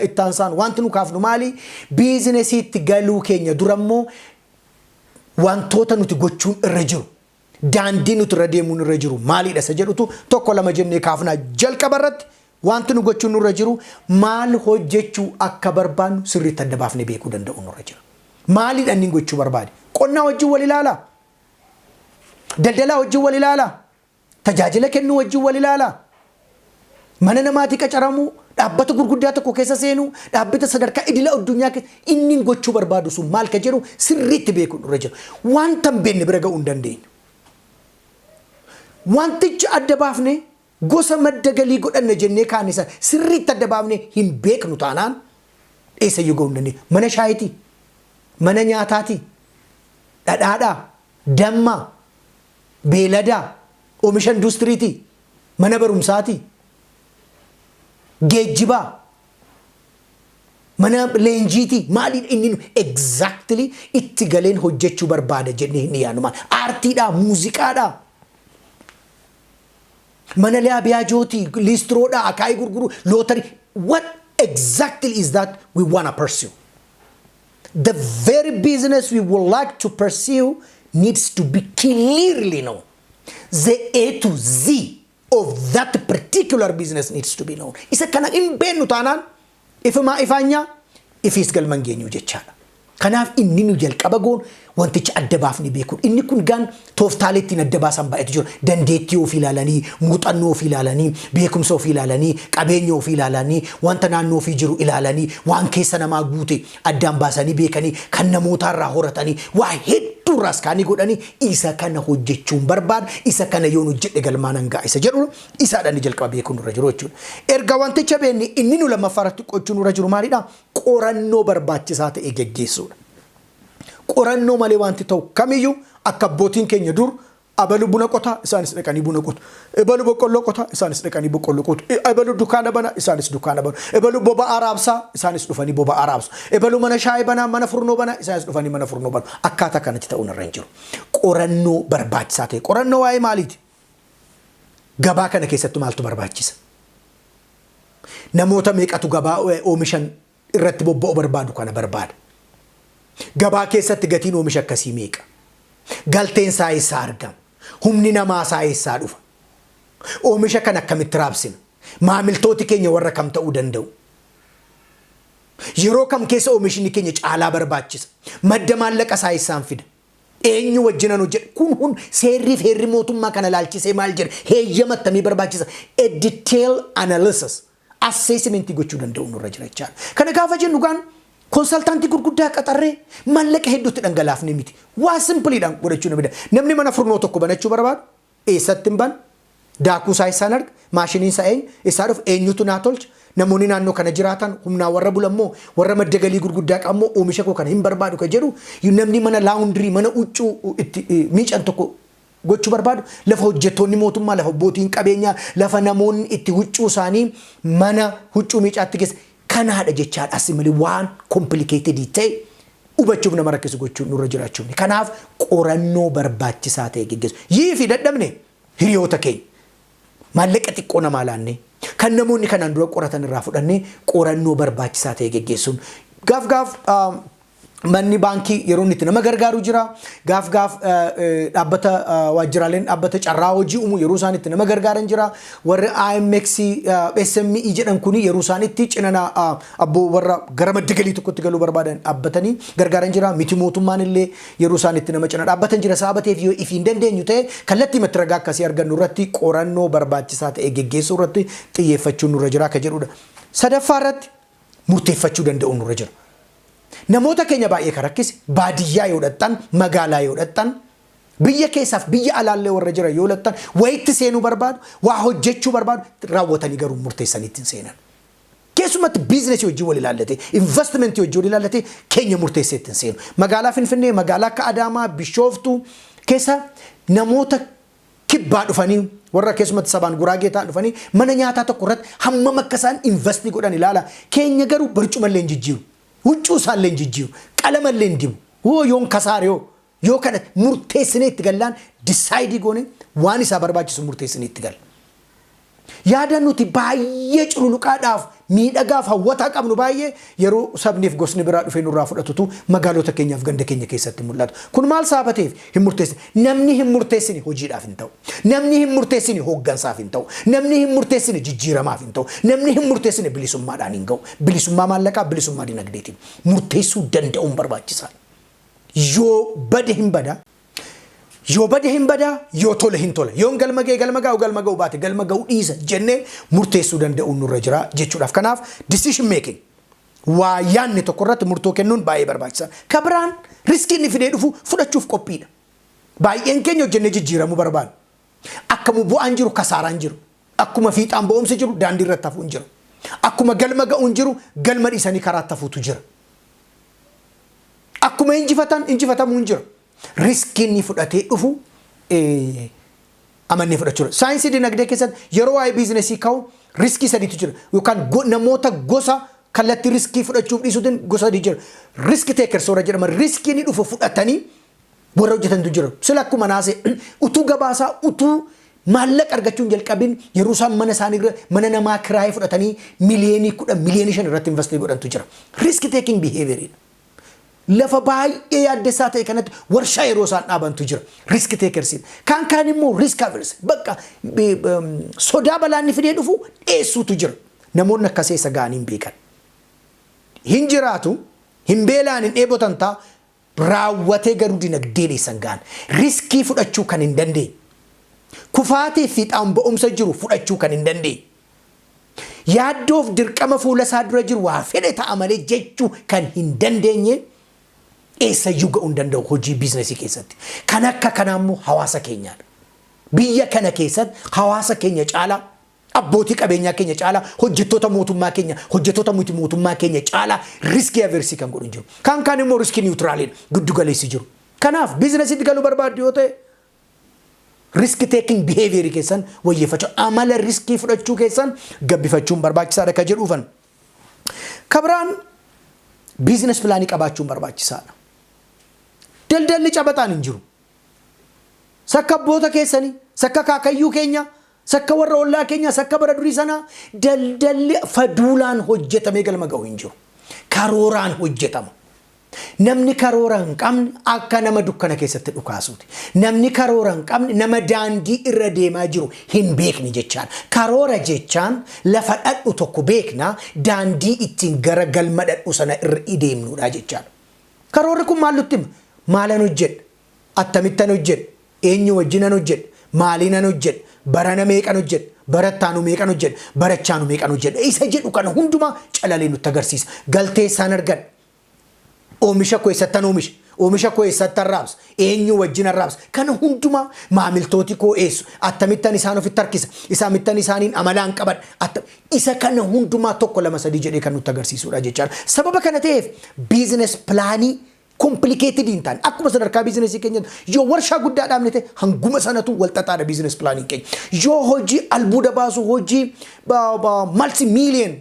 ittaansaan wanti nu kaafnu maali? Biizinesiitti galuu keenya dura immoo wantoota nuti gochuun irra jiru, daandii nuti irra deemuun irra jiru maalidha isa jedhutu tokko lama jennee kaafnaa. Jalqaba irratti wanti nu gochuun nurra jiru, maal hojjechuu akka barbaannu sirriitti adda baafnee beekuu danda'u nurra jira. Maalidha inni gochuu barbaade? Qonnaa wajjin wal ilaalaa? Daldalaa wajjin wal ilaalaa? Tajaajila kennuu wajjin wal ilaalaa? Mana namaatii qacaramuu, dhaabbata gurguddaa tokko keessa seenuu, dhaabbata sadarkaa idila addunyaa keessa, inni gochuu barbaadu sun maal ka jedhu sirriitti beekuu nurra jira. Wanta hin beekne bira ga'uu hin dandeenyu. Wanticha adda baafnee, gosa madda galii godhanna jennee kaane sana sirriitti adda baafnee hin beeknu taanaan, eessayyuu ga'uu hin dandeenyu. Mana shaayitii, mana nyaataatii, dhadhaadhaa, dammaa, beeladaa, oomisha industiriitii, mana barumsaatii, geejjibaa, mana leenjiitii, maaliidha inni nu exactly itti galeen hojjechuu barbaada jennee hin yaadnu maal? Aartiidhaa, muuziqaadhaa, mana liyaabiyaajooti, liistroodhaa, akaayii gurguruu, lootarii, what exactly is that we wanna pursue? The very business we would like to pursue needs to be clearly known. The A to Z of that particular business needs to be known. Isa kana hin beeknu taanaan ifumaa ifaanyaa ifiis galma hin geenyu jechaadha. Kanaaf inni nu jalqaba goon wanticha adda baafnee beekuun. Inni kun gaan tooftaalee ittiin adda baasan baay'eetu jira. Dandeettii ofii ilaalanii, muuxannoo ofii ilaalanii, beekumsa ofii ilaalanii, qabeenya ofii ilaalanii, wanta naannoo ofii jiru ilaalanii, waan keessa namaa guute addaan baasanii beekanii, kan namootaarraa horatanii, waa hedduurraas kaanii godhanii, isa kana hojjechuun barbaada, isa kana yoon hojjedhe galmaan hangaa isa jedhu isaadhaan inni jalqaba beekuun nurra jiru jechuudha. Erga wanticha beekne, inni nu lammaffaa irratti gochuu nurra jiru maalidha? Qorannoo barbaachisaa ta'e geggeessuudha. Qorannoo malee wanti ta'u kamiyyuu, akka abbootiin keenya dur abalu buna qotaa, isaanis dhaqanii buna qotu. Ebalu boqqolloo qotaa, isaanis dhaqanii boqqolloo qotu. Ebalu dukkaana bana, isaanis dukkaana banu. Ebalu boba'aa raabsaa, isaanis dhufanii boba'aa raabsu. Ebalu mana shaayii banaa, mana furnoo banaa, isaanis dhufanii mana furnoo banu. Akkaataa kanatti ta'uun irra hin jiru. Qorannoo barbaachisaa ta'e. Qorannoo waa'ee maaliiti? Gabaa kana keessatti maaltu barbaachisa? Namoota meeqatu gabaa oomishan irratti bobba'u barbaadu kana barbaada? Gabaa keessatti gatiin oomisha akkasii meeqa? Galteen isaa eessaa argama? Humni namaa isaa eessaa dhufa? Oomisha kana akkamitti raabsina? Maamiltooti keenya warra kam ta'uu danda'u? Yeroo kam keessa oomishni keenya caalaa barbaachisa? Madda maallaqa isaa eessaan fida? Eenyu wajjinan hojjedha? Kun hun seerrii fi heerri mootummaa kana laalchisee maal jedha? Heeyyama akkamii barbaachisa? A detailed analysis, assessment gochuu danda'u nurra jira jechaadha. Kana gaafa jennu gaan consultant gurguddaa qaxarree maallaqa hedduutti dhangalaafne miti. Waa simpleiidhaan godhachuu namni. Namni mana furnoo tokko banachuu barbaadu eessatti hin banu? Daakuu isaa eessaan arga? Maashiniin isaa eenyu? Eessaa dhufu? Eenyutu naa tolcha? Namoonni naannoo kana jiraatan humnaan warra bulan moo warra madda galii gurguddaa qabu moo oomisha koo kana hin barbaadu ka jedhu, namni mana laundry, mana huccuu itti miican tokko gochuu barbaadu, lafa hojjettoonni mootummaa, lafa abbootiin qabeenyaa, lafa namoonni itti huccuu isaanii mana huccuu miicaatti keessa kanaadha jechaadha. As malee waan complicated ta'e hubachuuf nama rakkisu gochuun nurra jiraachuun. Kanaaf qorannoo barbaachisaa ta'e geggeessu. Yii fi dadhabne hiriyoota keenya maallaqa xiqqoo namaa laannee, kan namoonni kanaan dura qoratan irraa fudhannee, qorannoo barbaachisaa ta'e geggeessuun. Gaaf gaaf manni baankii yeroo inni itti nama gargaaru jira. Gaaf gaaf dhaabbata waajjiraaleen dhaabbata carraa hojii uumu yeroo isaan itti nama gargaaran jira. Warri IMX, SME jedhan kuni yeroo isaan itti cinana abboo warra gara madda galii tokkotti galuu barbaadan dhaabbatanii gargaaran jira. Miti mootummaan illee yeroo isaan itti nama cina dhaabbatan jira. Sababa ta'eef yoo ifii hin dandeenyu ta'e, kallattii matti ragaa akkasii argannu irratti qorannoo barbaachisaa ta'e geggeessuu irratti xiyyeeffachuun nurra jira akka jedhudha. Sadaffaa irratti murteeffachuu danda'uun nurra jira. Namoota keenya baay'ee kan rakkise, baadiyyaa yoo dhaqxan, magaalaa yoo dhaqxan, biyya keessaaf biyya alaallee warra jiran yoo dhaqxan, wayitti seenuu barbaadu, waa hojjechuu barbaadu, raawwatanii garuu murteessanii ittiin seenan. Keessumatti biizinesii hojii wal ilaallatee, investmentii hojii wal ilaallatee keenya murteessee ittiin seenu. Magaalaa Finfinnee, magaalaa akka Adaamaa, Bishooftuu keessa namoota Kibbaa dhufanii, warra keessumatti sabaan Guraagee ta'an dhufanii mana nyaataa tokko irratti hammam akka isaan invest godhan ilaala. Keenya garuu barcumallee hin jijjiiru. Huccuu isaallee hin jijjiiru. Qalamallee hin dibu. Hoo yoon kasaare, yoo kana murteessinee itti gallaan, decide goone, waan isaa barbaachisu murteessinee itti galla. Yaada nuti baay'ee cululuqaadhaaf, miidhagaaf, hawwataa qabnu baay'ee yeroo sabniif gosni biraa dhufee nurraa fudhatutu magaalota keenyaaf ganda keenya keessatti mul'atu. Kun maal saabateef? Hin murteessine. Namni hin murteessine hojiidhaaf hin ta'u. Namni hin murteessine hooggansaaf hin ta'u. Namni hin murteessine jijjiiramaaf hin ta'u. Namni hin murteessine bilisummaadhaan hin ga'u. Bilisummaa maallaqaa, bilisummaa dinagdeetiin murteessuu danda'uun barbaachisaadha. Yoo bade hin bada. Yoo bade hin badaa, yoo tole hin tola. Yoon galma ga'e galma ga'u, galma ga'u baate galma ga'u dhiisa jennee murteessuu danda'uun nurra jira jechuudhaaf. Kanaaf decision making, waa yaanne tokko irratti murtoo kennuun baay'ee barbaachisaadha. Ka biraan risk inni fidee dhufu fudhachuuf qophiidha. Baay'een keenya hojjennee jijjiiramuu barbaadu. Akkuma bu'aan jiru kasaaraan jiru. Akkuma fiixaan ba'umsi jiru daandii irratti hafuun jiru. Akkuma galma ga'uun jiru galma dhiisanii karaatti hafuutu jira. Akkuma injifatan injifatamuun jira. Risk inni fudhatee dhufu amannee fudhachuudha. Saayinsii dinagdee keessatti yeroo waa'ee business ka'u risk sadiitu jira. Yookaan namoota gosa kallattii risk fudhachuuf dhiisuutiin gosa sadii jira. Risk takers warra jedhama. Risk inni dhufu fudhatanii warra hojjetantu jira. Sila akkuma naasee utuu gabaasaa, utuu maallaqa argachuu hin jalqabin, yeroo isaan mana isaanii mana namaa kiraayee fudhatanii miliyoonii 10, miliyoonii 5 irratti invest godhantu jira. Risk taking behavior. Lafa baay'ee yaaddessaa ta'e kanatti warshaa yeroo isaan dhaabantu jira. Risk takers. Kaan kaan immoo risk averse. Bakka sodaa balaan inni fidee dhufu dheessuutu jira. Namoonni akkasii isa ga'anii hin beekan. Hin jiraatu, hin beelaan, hin dheebotan ta'a, raawwatee garuu dinagdee dheessan ga'an. Risk fudhachuu kan hin dandeenye. Kufaatii fi fiixaan ba'umsa jiru fudhachuu kan hin dandeenye. Yaaddoof dirqama fuula isaa dura jiru waa fedhe ta'a malee jechuu kan hin dandeenye eessayyuu ga'uu hin danda'u hojii business keessatti. Kan akka kanaa immoo hawaasa keenyaadha. Biyya kana keessatti hawaasa keenya caalaa, abbootii qabeenyaa keenya caalaa, hojjettoota mootummaa keenya, hojjettoota miti mootummaa keenya caalaa risk averse kan godhu hin jiru. Kaan kaan immoo risk neutraliidha, giddu galeessi jiru. Kanaaf businessitti galuu barbaaddu yoo ta'e, risk taking behavior keessan wayyeeffachuu, amala risk fudhachuu keessan gabbifachuun barbaachisaadha ka jedhuufan. Kabiraan business plan qabaachuun barbaachisaadha. Daldalli cabaxaan hin jiru. Sakka abboota keessanii, sakka kaakayyuu keenya, sakka warra ollaa keenya, sakka bara durii sanaa daldalli faduulaan hojjetamee galma ga'u hin jiru. Karooraan hojjetama. Namni karoora hin qabne akka nama dukkana keessatti dhukaasuuti. Namni karoora hin qabne nama daandii irra deemaa jiru hin beekne jechaan. Karoora jechaan lafa dhadhu tokko beekna, daandii ittiin gara galma dhadhu sana irra ideemnudha jechaadha. Karoorri kun maal nutti hima? Maalan hojjedha? Akkamittan hojjedha? Eenyu wajjinan hojjedha? Maaliinan hojjedha? Barana meeqan hojjedha? Barattaanu meeqan hojjedha? Barachaanu meeqan hojjedha? Isa jedhu kana hundumaa calalee nutti agarsiisa. Galtee isaan argadha. Oomisha koo eessattan oomisha? Oomisha koo eessattan raabsa? Eenyu wajjin raabsa? Kana hundumaa, maamiltooti koo eessu? Akkamittan isaan ofitti harkisa? Isaamittan isaaniin amalaan qabadha? Isa kana hundumaa tokko, lama, sadii jedhee kan nutti agarsiisudha jechaadha. Sababa kana ta'eef business plan complicated hin taane, akkuma sadarkaa business keenyatti yoo warshaa guddaa dhaabne ta'e, hanguma sanatu wal xaxaadha business planiin keenya. Yoo hojii albuuda baasu, hojii multi million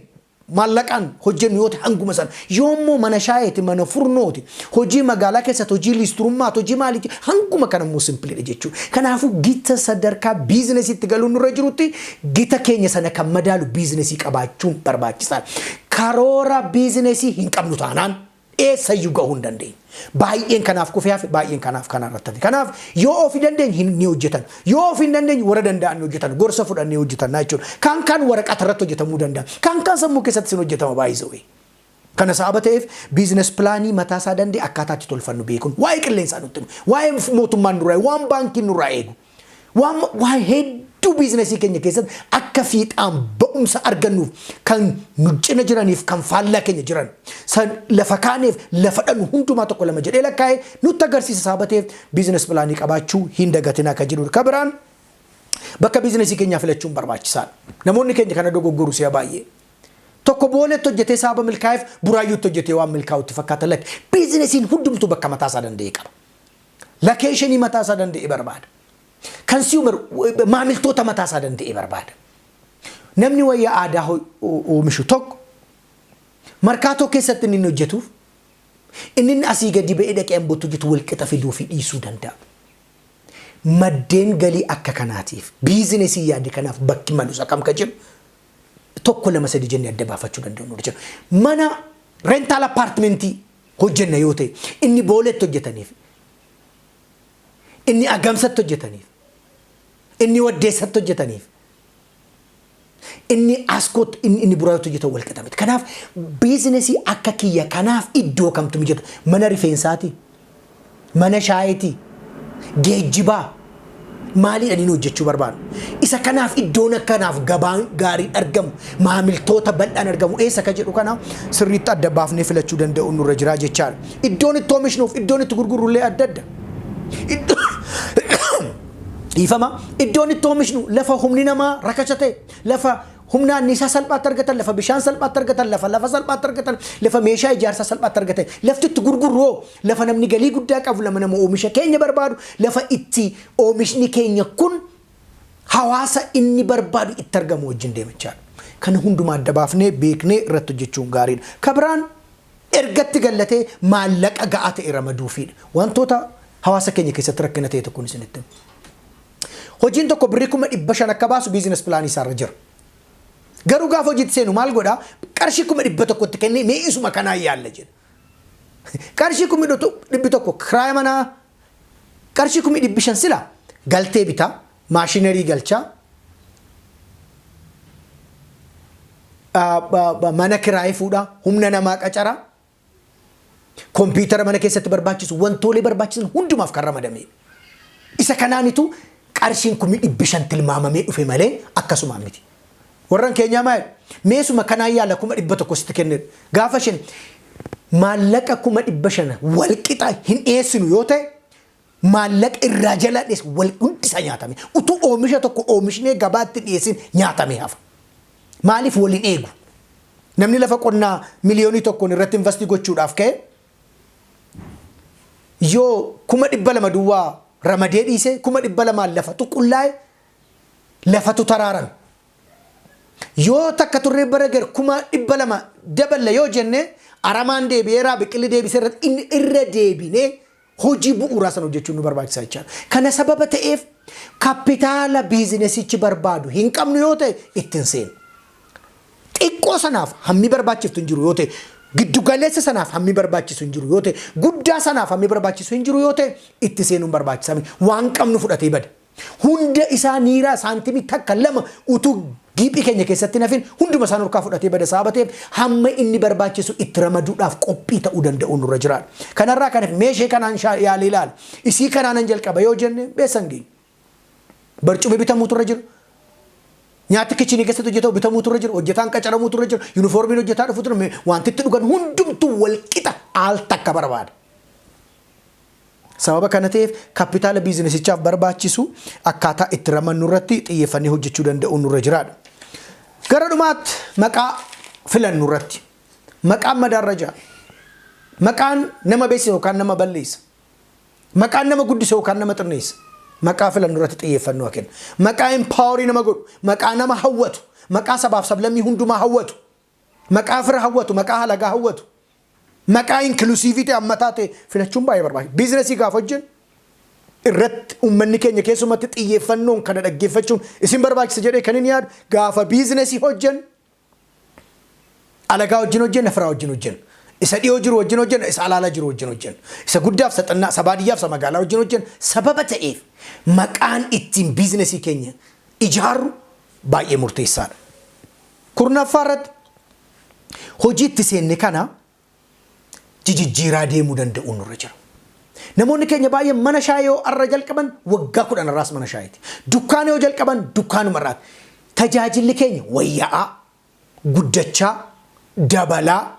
maallaqaan hojjennu yoo ta'e, hanguma sana. Yoo immoo mana shaayeeti, mana furnooti, hojii magaalaa keessatti, hojii liisturummaati, hojii maaliiti, hanguma kana immoo simpleiidha jechuudha. Kanaafuu gita sadarkaa businessitti galuun nurra jirutti gita keenya sana kan madaalu business qabaachuun barbaachisaadha. Karoora business hin qabnu taanaan eessayyuu gahuu hin dandeenye. Baay'een kanaaf kufee hafe, baay'een kanaaf kana irratti hafe. Kanaaf yoo ofii dandeenye ni hojjetan. Yoo ofii hin dandeenye, warra danda'an ni hojjetan. Gorsa fudhannee hojjetan jechuudha. Kaan kaan waraqata irratti hojjetamuu danda'a. Kaan kaan sammuu keessatti sin hojjetama baay'isee. Kana sababa ta'eef business plan mataa isaa danda'e akkaataa itti tolfannu beekuun waa'ee qilleensaa nutti himu. Waa'ee mootummaan nurraa eegu, waan baankiin nurraa eegu. Waan hedduu business keenya keessatti akka fiixaan ba'umsa argannuuf kan nu cina jiraniif kan faallaa keenya jiran san lafa kaaneef lafa dhannu hundumaa tokko lama jedhee lakkaa'ee nutti agarsiisa. Sababa ta'eef business plan qabaachuu hin dagatinaa kan jedhudha. Ka biraan bakka business keenyaa filachuun barbaachisaadha. Namoonni keenya kana dogoggoru si'a baay'ee. Tokko Booletti hojjetee sababa milkaa'eef Buraayyuutti hojjetee waan milkaa'utti fakkaata. Lakki, businessiin hundumtuu bakka mataa isaa danda'e qaba. Location mataa isaa danda'e barbaada. Consumer, maamiltoota mataa isaa danda'e barbaada. Namni wayyaa aadaa oomishu tokko Markaatoo keessatti inni hojjetuuf inni asii gadi ba'ee dhaqee Ambootti hojjetu walqixa fiduu fi dhiisuu danda'a. Maddeen galii akka kanaatiif, biizinesii yaade kanaaf bakki malus akkam ka jedhu tokko, lama, sadi jennee adda baafachuu danda'u nurra jira. Mana rental apartmentii hojjenna yoo ta'e, inni Booletti hojjetaniif, inni Agamsatti hojjetaniif, inni Waddeessatti hojjetaniif, inni Askootti, inni Buraayyuutti hojjetan wal qixa miti. Kanaaf biizinesii akka kiyya kanaaf iddoo kamtu mijata? Mana rifeensaati, mana shaayitii, geejjibaa, maaliidhaan inni hojjechuu barbaadu? Isa kanaaf iddoon akkanaaf gabaan gaariin argamu, maamiltoota bal'aan argamu eessa ka jedhu kana sirriitti adda baafnee filachuu danda'u nurra jira jechaadha. Iddoon itti oomishnuuf iddoon itti gurgurrullee adda adda. Dhiifama, iddoon itti oomishnu lafa humni namaa rakasa ta'e, lafa humna anniisaa salphaatti argatan, lafa bishaan salphaatti argatan, lafa salphaatti argatan, lafa meeshaa ijaarsaa salphaatti argatan. Lafti itti gurgurru hoo lafa namni galii guddaa qabu, lafa nama oomisha keenya barbaadu, lafa itti oomishni keenya kun hawaasa inni barbaadu itti argamu wajjin deemachaadha. Kana hundumaa adda baafnee beeknee irratti hojjechuun gaariidha. Kabiraan ergatti gallatee maallaqa ga'aa ta'e ramaduufiidha. Wantoota hawaasa keenya keessatti rakkina ta'e tokkoon isinitti himu. Hojiin tokko birrii 500,000 akka baasu business planii isaarra jira. Garuu gaafa hojiitti seenu maal godhaa? Qarshii 100,000tti kennee mee isuma kanaan yaalla jedha. Qarshii 100,000 kiraaya manaa, qarshii 500,000 sila galtee bitaa, machinery galchaa, mana kiraayii fuudhaa, humna namaa qacaraa, kompiitara mana keessatti barbaachisu, wantoolee barbaachisan hundumaaf kan ramadamedha. Isa kanaanitu qarshiin 500,000 tilmaamamee dhufe malee akkasumaan miti. Warran keenyaa maal? Meesuma kanaan yaala, 100,000 sitti kennedha. Gaafa isheen maallaqa 500,000 walqixa hin dhiyeessinu yoo ta'e, maallaqa irraa jalaa dhiyeessu wal hundi isaa nyaatame. Utuu oomisha tokko oomishnee gabaatti dhiyeessin nyaatamee hafa. Maaliif waliin eegu? Namni lafa qonnaa 1 miliyoon irratti invest gochuudhaaf ka'e yoo 200,000 duwwaa ramadee dhiise, 200,000n lafa xuqullaa'e, lafatu taraarame. Yoo takka turree bara gar 200,000 daballa yoo jenne, aramaan deebi'eeraa, biqilli deebisee irratti inni irra deebinee hojii bu'uuraa sana hojjechuun nu barbaachisa jechaadha. Kana sababa ta'eef kapitaala biizinesichi barbaadu hin qabnu yoo ta'e ittiin seenu. Xiqqoo sanaaf hammi barbaachiftu hin jiru yoo ta'e, giddugaleessa sanaaf hammi barbaachisu hin jiru yoo ta'e, guddaa sanaaf hammi barbaachisu hin jiru yoo ta'e, itti seenuun barbaachisaa miti. Waan qabnu fudhatee bada. Hunda isaa niiraa saantimii takka lama utuu giiphii keenya keessatti nafin hunduma isaan harkaa fudhatee bada sababa ta'eef hamma inni barbaachisu itti ramaduudhaaf qophii ta'uu danda'u nurra jiraadha. Kanarraa kanaaf meeshee kanaan yaalee ilaala. Isii kanaanan jalqaba yoo jenne beessan geenyu. Barcumi bitamuutu irra jira. Nyaati kitchenii keessatti hojjetamu bitamuutu irra jira. Hojjetaan qacaramuutu irra jira. Yuunifoormiin hojjetaa dhufuutu irra jira. Wanti itti dhugan hundumtuu wal qixa al takka barbaada. Sababa kana ta'eef kapitaala biizinesichaaf barbaachisu akkaataa itti ramannu irratti xiyyeeffannee hojjechuu danda'u nurra jiraadha. Gara dhumaatti maqaa filannu irratti. Maqaan madaarra jira. Maqaan nama beeksisa yookaan nama balleessa. Maqaan nama guddisa yookaan nama xinneessa. Maqaa filannu irratti xiyyeeffannoo kenna. Maqaa empowerii nama godhu, maqaa nama hawwatu, maqaa sabaaf sablammii hundumaa hawwatu, maqaa fira hawwatu, maqaa halagaa hawwatu, maqaa inclusive ta'e, hammataa ta'e filachuun baay'ee barbaachisa. Biizinesii gaafa hojjennu irratti uummanni keenya keessumatti xiyyeeffannoon kana dhaggeeffachuun isin barbaachisa jedhee kan inni yaadu, gaafa biizinesii hojjennu alagaa wajjin hojjenna, firaa wajjin hojjenna. Isa dhiyoo jiru wajjin hojjenna, isa alaala jiru wajjin hojjenna. Isa guddaaf isa xinnaa, isa baadiyyaaf isa magaalaa wajjin hojjenna. Sababa ta'eef maqaan ittiin biizinesii keenya ijaarru baay'ee murteessaadha. Kurnaffaa irratti hojii itti seenne kana jijijjiiraa deemuu danda'uun nurra jira. Namoonni keenya baay'een mana shaayii yoo arra jalqaban waggaa 10 irraas mana shaayiiti. Dukkaana yoo jalqaban dukkaanuma irraati. Tajaajilli keenya wayyaa'aa, guddachaa, dabalaa,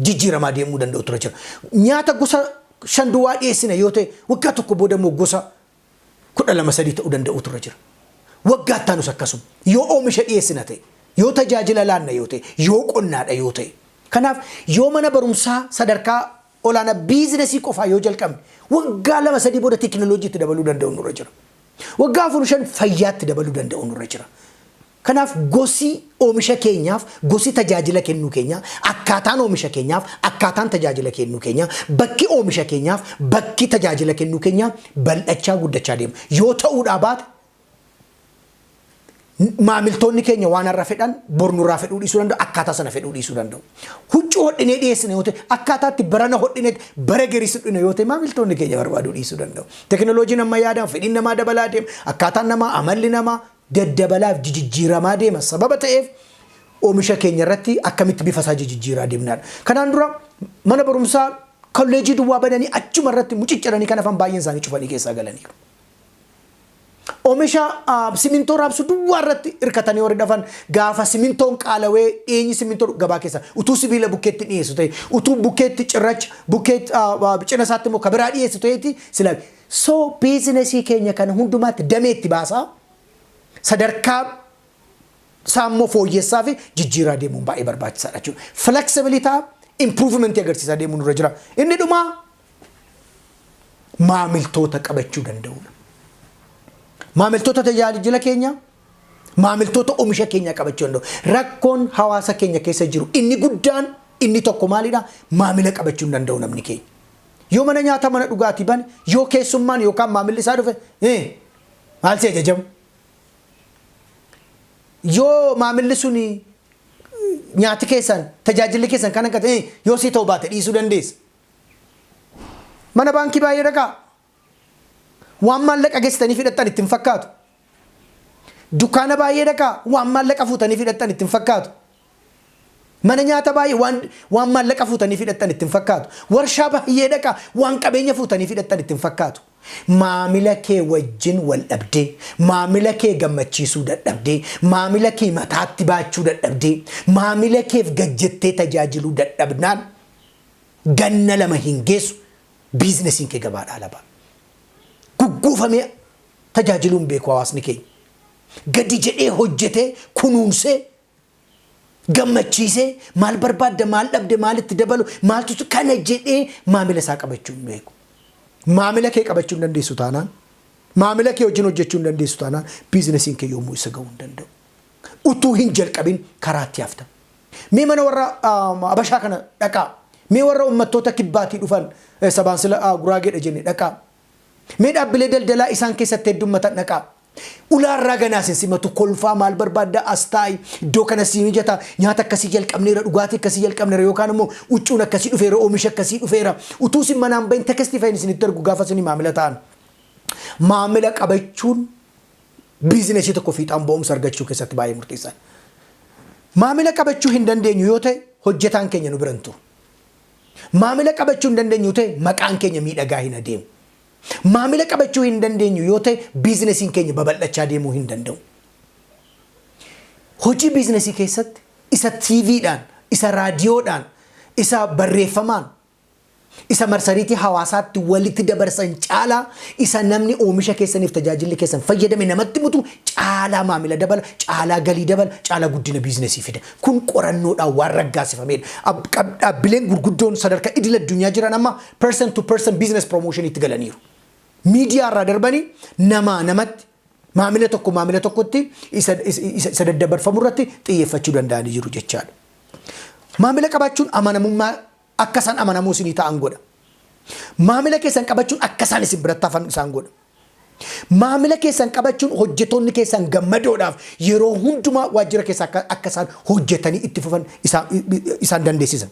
jijjiiramaa deemuu danda'u ture jira. Nyaata gosa shan duwwaa dhiyeessina yoo ta'e, waggaa tokko booda immoo gosa 12 sadii ta'uu danda'u ture jira. Waggaa ittaanus akkasuma. Yoo oomisha dhiyeessina ta'e, yoo tajaajila laanna yoo ta'e, yoo qonnaadha yoo ta'e. Kanaaf yoo mana barumsaa sadarkaa olaanaa biizinesii qofaa yoo jalqabne, waggaa 2 3 booda teekinooloojiitti dabaluu danda'u nurra jira. Waggaa 4, 5 fayyaatti dabaluu danda'u nurra jira. Kanaaf gosi oomisha keenyaaf, gosi tajaajila kennuu keenyaa, akkaataan oomisha keenyaaf, akkaataan tajaajila kennuu keenyaa, bakki oomisha keenyaaf, bakki tajaajila kennuu keenyaa bal'achaa guddachaa deema. Yoo ta'uudhaa baate, maamiltoonni keenya waan har'a fedhan bor nurraa fedhuu dhiisuu danda'u, akkaataa sana fedhuu dhiisuu danda'u. Huccuu hodhinee dhiyeessine yoo ta'e, akkaataatti barana hodhine bara garis hodhine yoo ta'e, maamiltoonni keenya barbaaduu dhiisuu danda'u. Teknooloojiin ammayyaadhaan fedhiin namaa dabalaa deema, akkaataan namaa, amalli namaa daddabalaaf jijjiiramaa deema sababa ta'eef, oomisha keenya irratti akkamitti bifa isaa jijjiiraa deemnaadha. Kanaan dura mana barumsaa kolleejii duwwaa bananii achuma irratti mucicciranii kan hafan baay'een isaanii cufanii keessaa galaniiru. Oomisha simintoo raabsuu duwwaa irratti hirkatanii warri dhafan, gaafa simintoon qaalawee dhiyeenyi simintoo gabaa keessa utuu sibiila bukkeetti dhiyeessu ta'e, utuu bukkeetti cirracha bukkeetti cina isaatti immoo kabiraa dhiyeessu ta'eeti sila. So biizinesii keenya kana hundumaatti damee itti baasaa, sadarkaa isaa immoo fooyyessaa fi jijjiiraa deemuun baay'ee barbaachisaadha jechuudha. Flexibility improvement agarsiisaa deemuun irra jira. Inni dhumaa maamiltoota qabachuu danda'uudha. Maamiltoota tajaajila keenya, maamiltoota oomisha keenya qabachuu danda'u. Rakkoon hawaasa keenya keessa jiru inni guddaan inni tokko maalidha? Maamila qabachuu hin danda'u namni keenya. Yoo mana nyaataa, mana dhugaatii bane, yoo keessummaan yookaan maamilli isaa dhufe, maal si ajajamu? Yoo maamilli suni nyaati keessan, tajaajilli keessan kan akka ta'e yoo sii ta'u baate, dhiisuu dandeessa. Mana baankii baay'ee dhaqaa. Waan maallaqa geessitanii fidhattan ittiin fakkaatu. Dukkaana baay'ee dhaqaa, waan maallaqa fuutanii fidhattan ittiin fakkaatu. Mana nyaata baay'ee waan maallaqa fuutanii fidhattan ittiin fakkaatu. Warshaa baay'ee dhaqaa, waan qabeenya fuutanii fidhattan ittiin fakkaatu. Maamila kee wajjin wal dhabdee, maamila kee gammachiisuu dadhabdee, maamila kee mataatti baachuu dadhabdee, maamila keef gajjettee tajaajiluu dadhabnaan, ganna 2 hin geessu biizinesiin kee gabaadhaa laba. Gugguufamee tajaajiluun beeku hawaasni keenya. Gadi jedhee hojjetee, kunuunsee, gammachiisee, maal barbaadda, maal dhabde, maalitti dabalu, maaltu kana jedhee maamila isaa qabachuu hin beeku. Maamila kee qabachuu hin dandeessu taanaan, maamila kee wajjin hojjechuu hin dandeessu taanaan, biizinesiin kee yommuu isa ga'uu hin danda'u. Utuu hin jalqabin karaatti hafta. Mee mana warra Abashaa kana dhaqaa. Mee warra uummattoota kibbaatii dhufan, sabaan sila Guraageedha jenne dhaqaa. Mee dhaabbilee daldalaa isaan keessatti heddummatan dhaqaa. Ulaarraa ganaa isin simatu, kolfaa, maal barbaadda, as taa'i, iddoo kana sii mijata, nyaata akkasii jalqabneera, dhugaatii akkasii jalqabneera, yookaan immoo huccuun akkasii dhufeera, oomisha akkasii dhufeera. Utuu isin manaan bahin text fayin isinitti ergu gaafa isin maamila ta'an. Maamila qabachuun biizinesii tokko fiixaan ba'umsa argachuu keessatti baay'ee murteessaadha. Maamila qabachuu hin dandeenyu yoo ta'e, hojjetaan keenya nu bira hin turu. Maamila qabachuu hin dandeenyu ta'e, maqaan keenya miidhagaa hin adeemu. Maamila qabachuu hin dandeenyu yoo ta'e, biizinesiin keenya babal'achaa deemuu hin danda'u. Hojii biizinesii keessatti isa TVdhaan, isa raadiyoodhaan, isa barreeffamaan, isa marsariitii hawaasaatti walitti dabarsan caalaa, isa namni oomisha keessaniif tajaajilli keessan fayyadame namatti mutu caalaa maamila dabala, caalaa galii dabala, caalaa guddina biizinesii fida. Kun qorannoodhaan waan raggaasifamedha. Dhaabbileen gurguddoon sadarkaa idil addunyaa jiran amma person to person business promotion itti galaniiru. Miidiyaa irraa darbanii namaa namatti, maamila tokko maamila tokkotti isa daddabarfamu irratti xiyyeeffachuu danda'anii jiru jechaadha. Maamila qabaachuun amanamummaa akka isaan amanamuu isinii ta'an godha. Maamila keessan qabachuun akka isaan isin biratti hafan isaan godha. Maamila keessan qabachuun hojjetoonni keessan gammadoodhaaf yeroo hundumaa waajjira keessa akka isaan hojjetanii itti fufan isaan dandeessisa.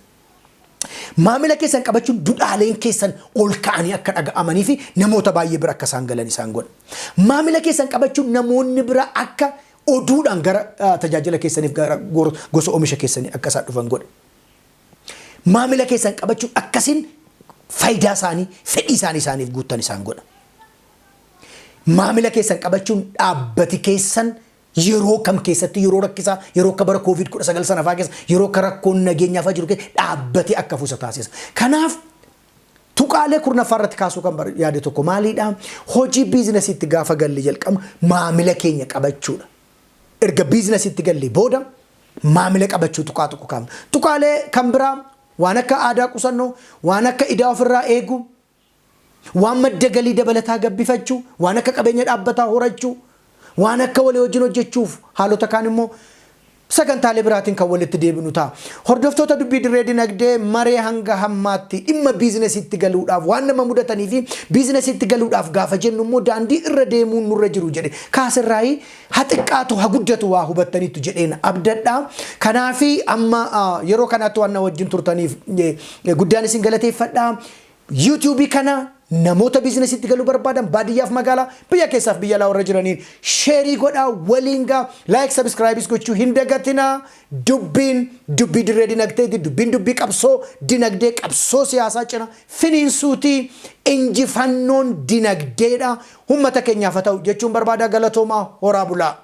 Maamila keessan qabachuun dudhaaleen keessan ol ka'anii akka dhaga'amanii fi namoota baay'ee bira akka isaan galan isaan godha. Maamila keessan qabachuun namoonni bira akka oduudhaan gara tajaajila keessaniif, gara gosa oomisha keessanii akka isaan dhufan godha. Maamila keessan qabachuun akkasiin faayidaa isaanii, fedhii isaanii isaaniif guuttan isaan godha. Maamila keessan qabachuun dhaabbati keessan yeroo kam keessatti, yeroo rakkisaa, yeroo akka bara COVID 19 sana fa'aa keessa, yeroo akka rakkoon nageenyaa fa'aa jiru keessa dhaabbate akka fuusa taasisa. Kanaaf tuqaalee 10ffaa irratti kaasuu kan yaade tokko maaliidha? Hojii biizinesiitti gaafa galle jalqabnu maamila keenya qabachuudha. Erga biizinesiitti galle booda maamila qabachuu tuqaa tokko kaafna. Tuqaalee kan biraa waan akka aadaa qusannoo, waan akka idaa ofirraa eeguu, Waan madda galii dabalataa gabbifachuu, waan akka qabeenya dhaabbataa horachuu, waan akka walii wajjin hojjechuuf haalota kaan immoo sagantaalee biraatiin kan walitti deebinu ta'a. Hordoftoota Dubbii Dirree Dinagdee, maree hanga hammaatti dhimma biizinesiitti galuudhaaf waan nama mudatanii fi biizinesiitti galuudhaaf gaafa jennu immoo daandii irra deemuun nurra jiru jedhe kaasirraayii ha xiqqaatu ha guddatu waa hubattaniittu jedheen abdadha. Kanaafi amma yeroo kanaatti waan na wajjin turtaniif guddaan isin galateeffadha. YouTube kana namoota biizinesiitti galuu barbaadan baadiyyaaf magaalaa, biyya keessaaf biyya alaa warra jiraniin share godhaa, waliin gaa, like, subscribe gochuu hin dagatinaa. Dubbiin dubbii Dirree Dinagdeeti. Dubbiin dubbii qabsoo dinagdee, qabsoo siyaasaa cina finiinsuuti. Injifannoon dinagdeedha. Uummata keenyaaf haa ta'u jechuun barbaada. Galatoomaa, horaa bulaa.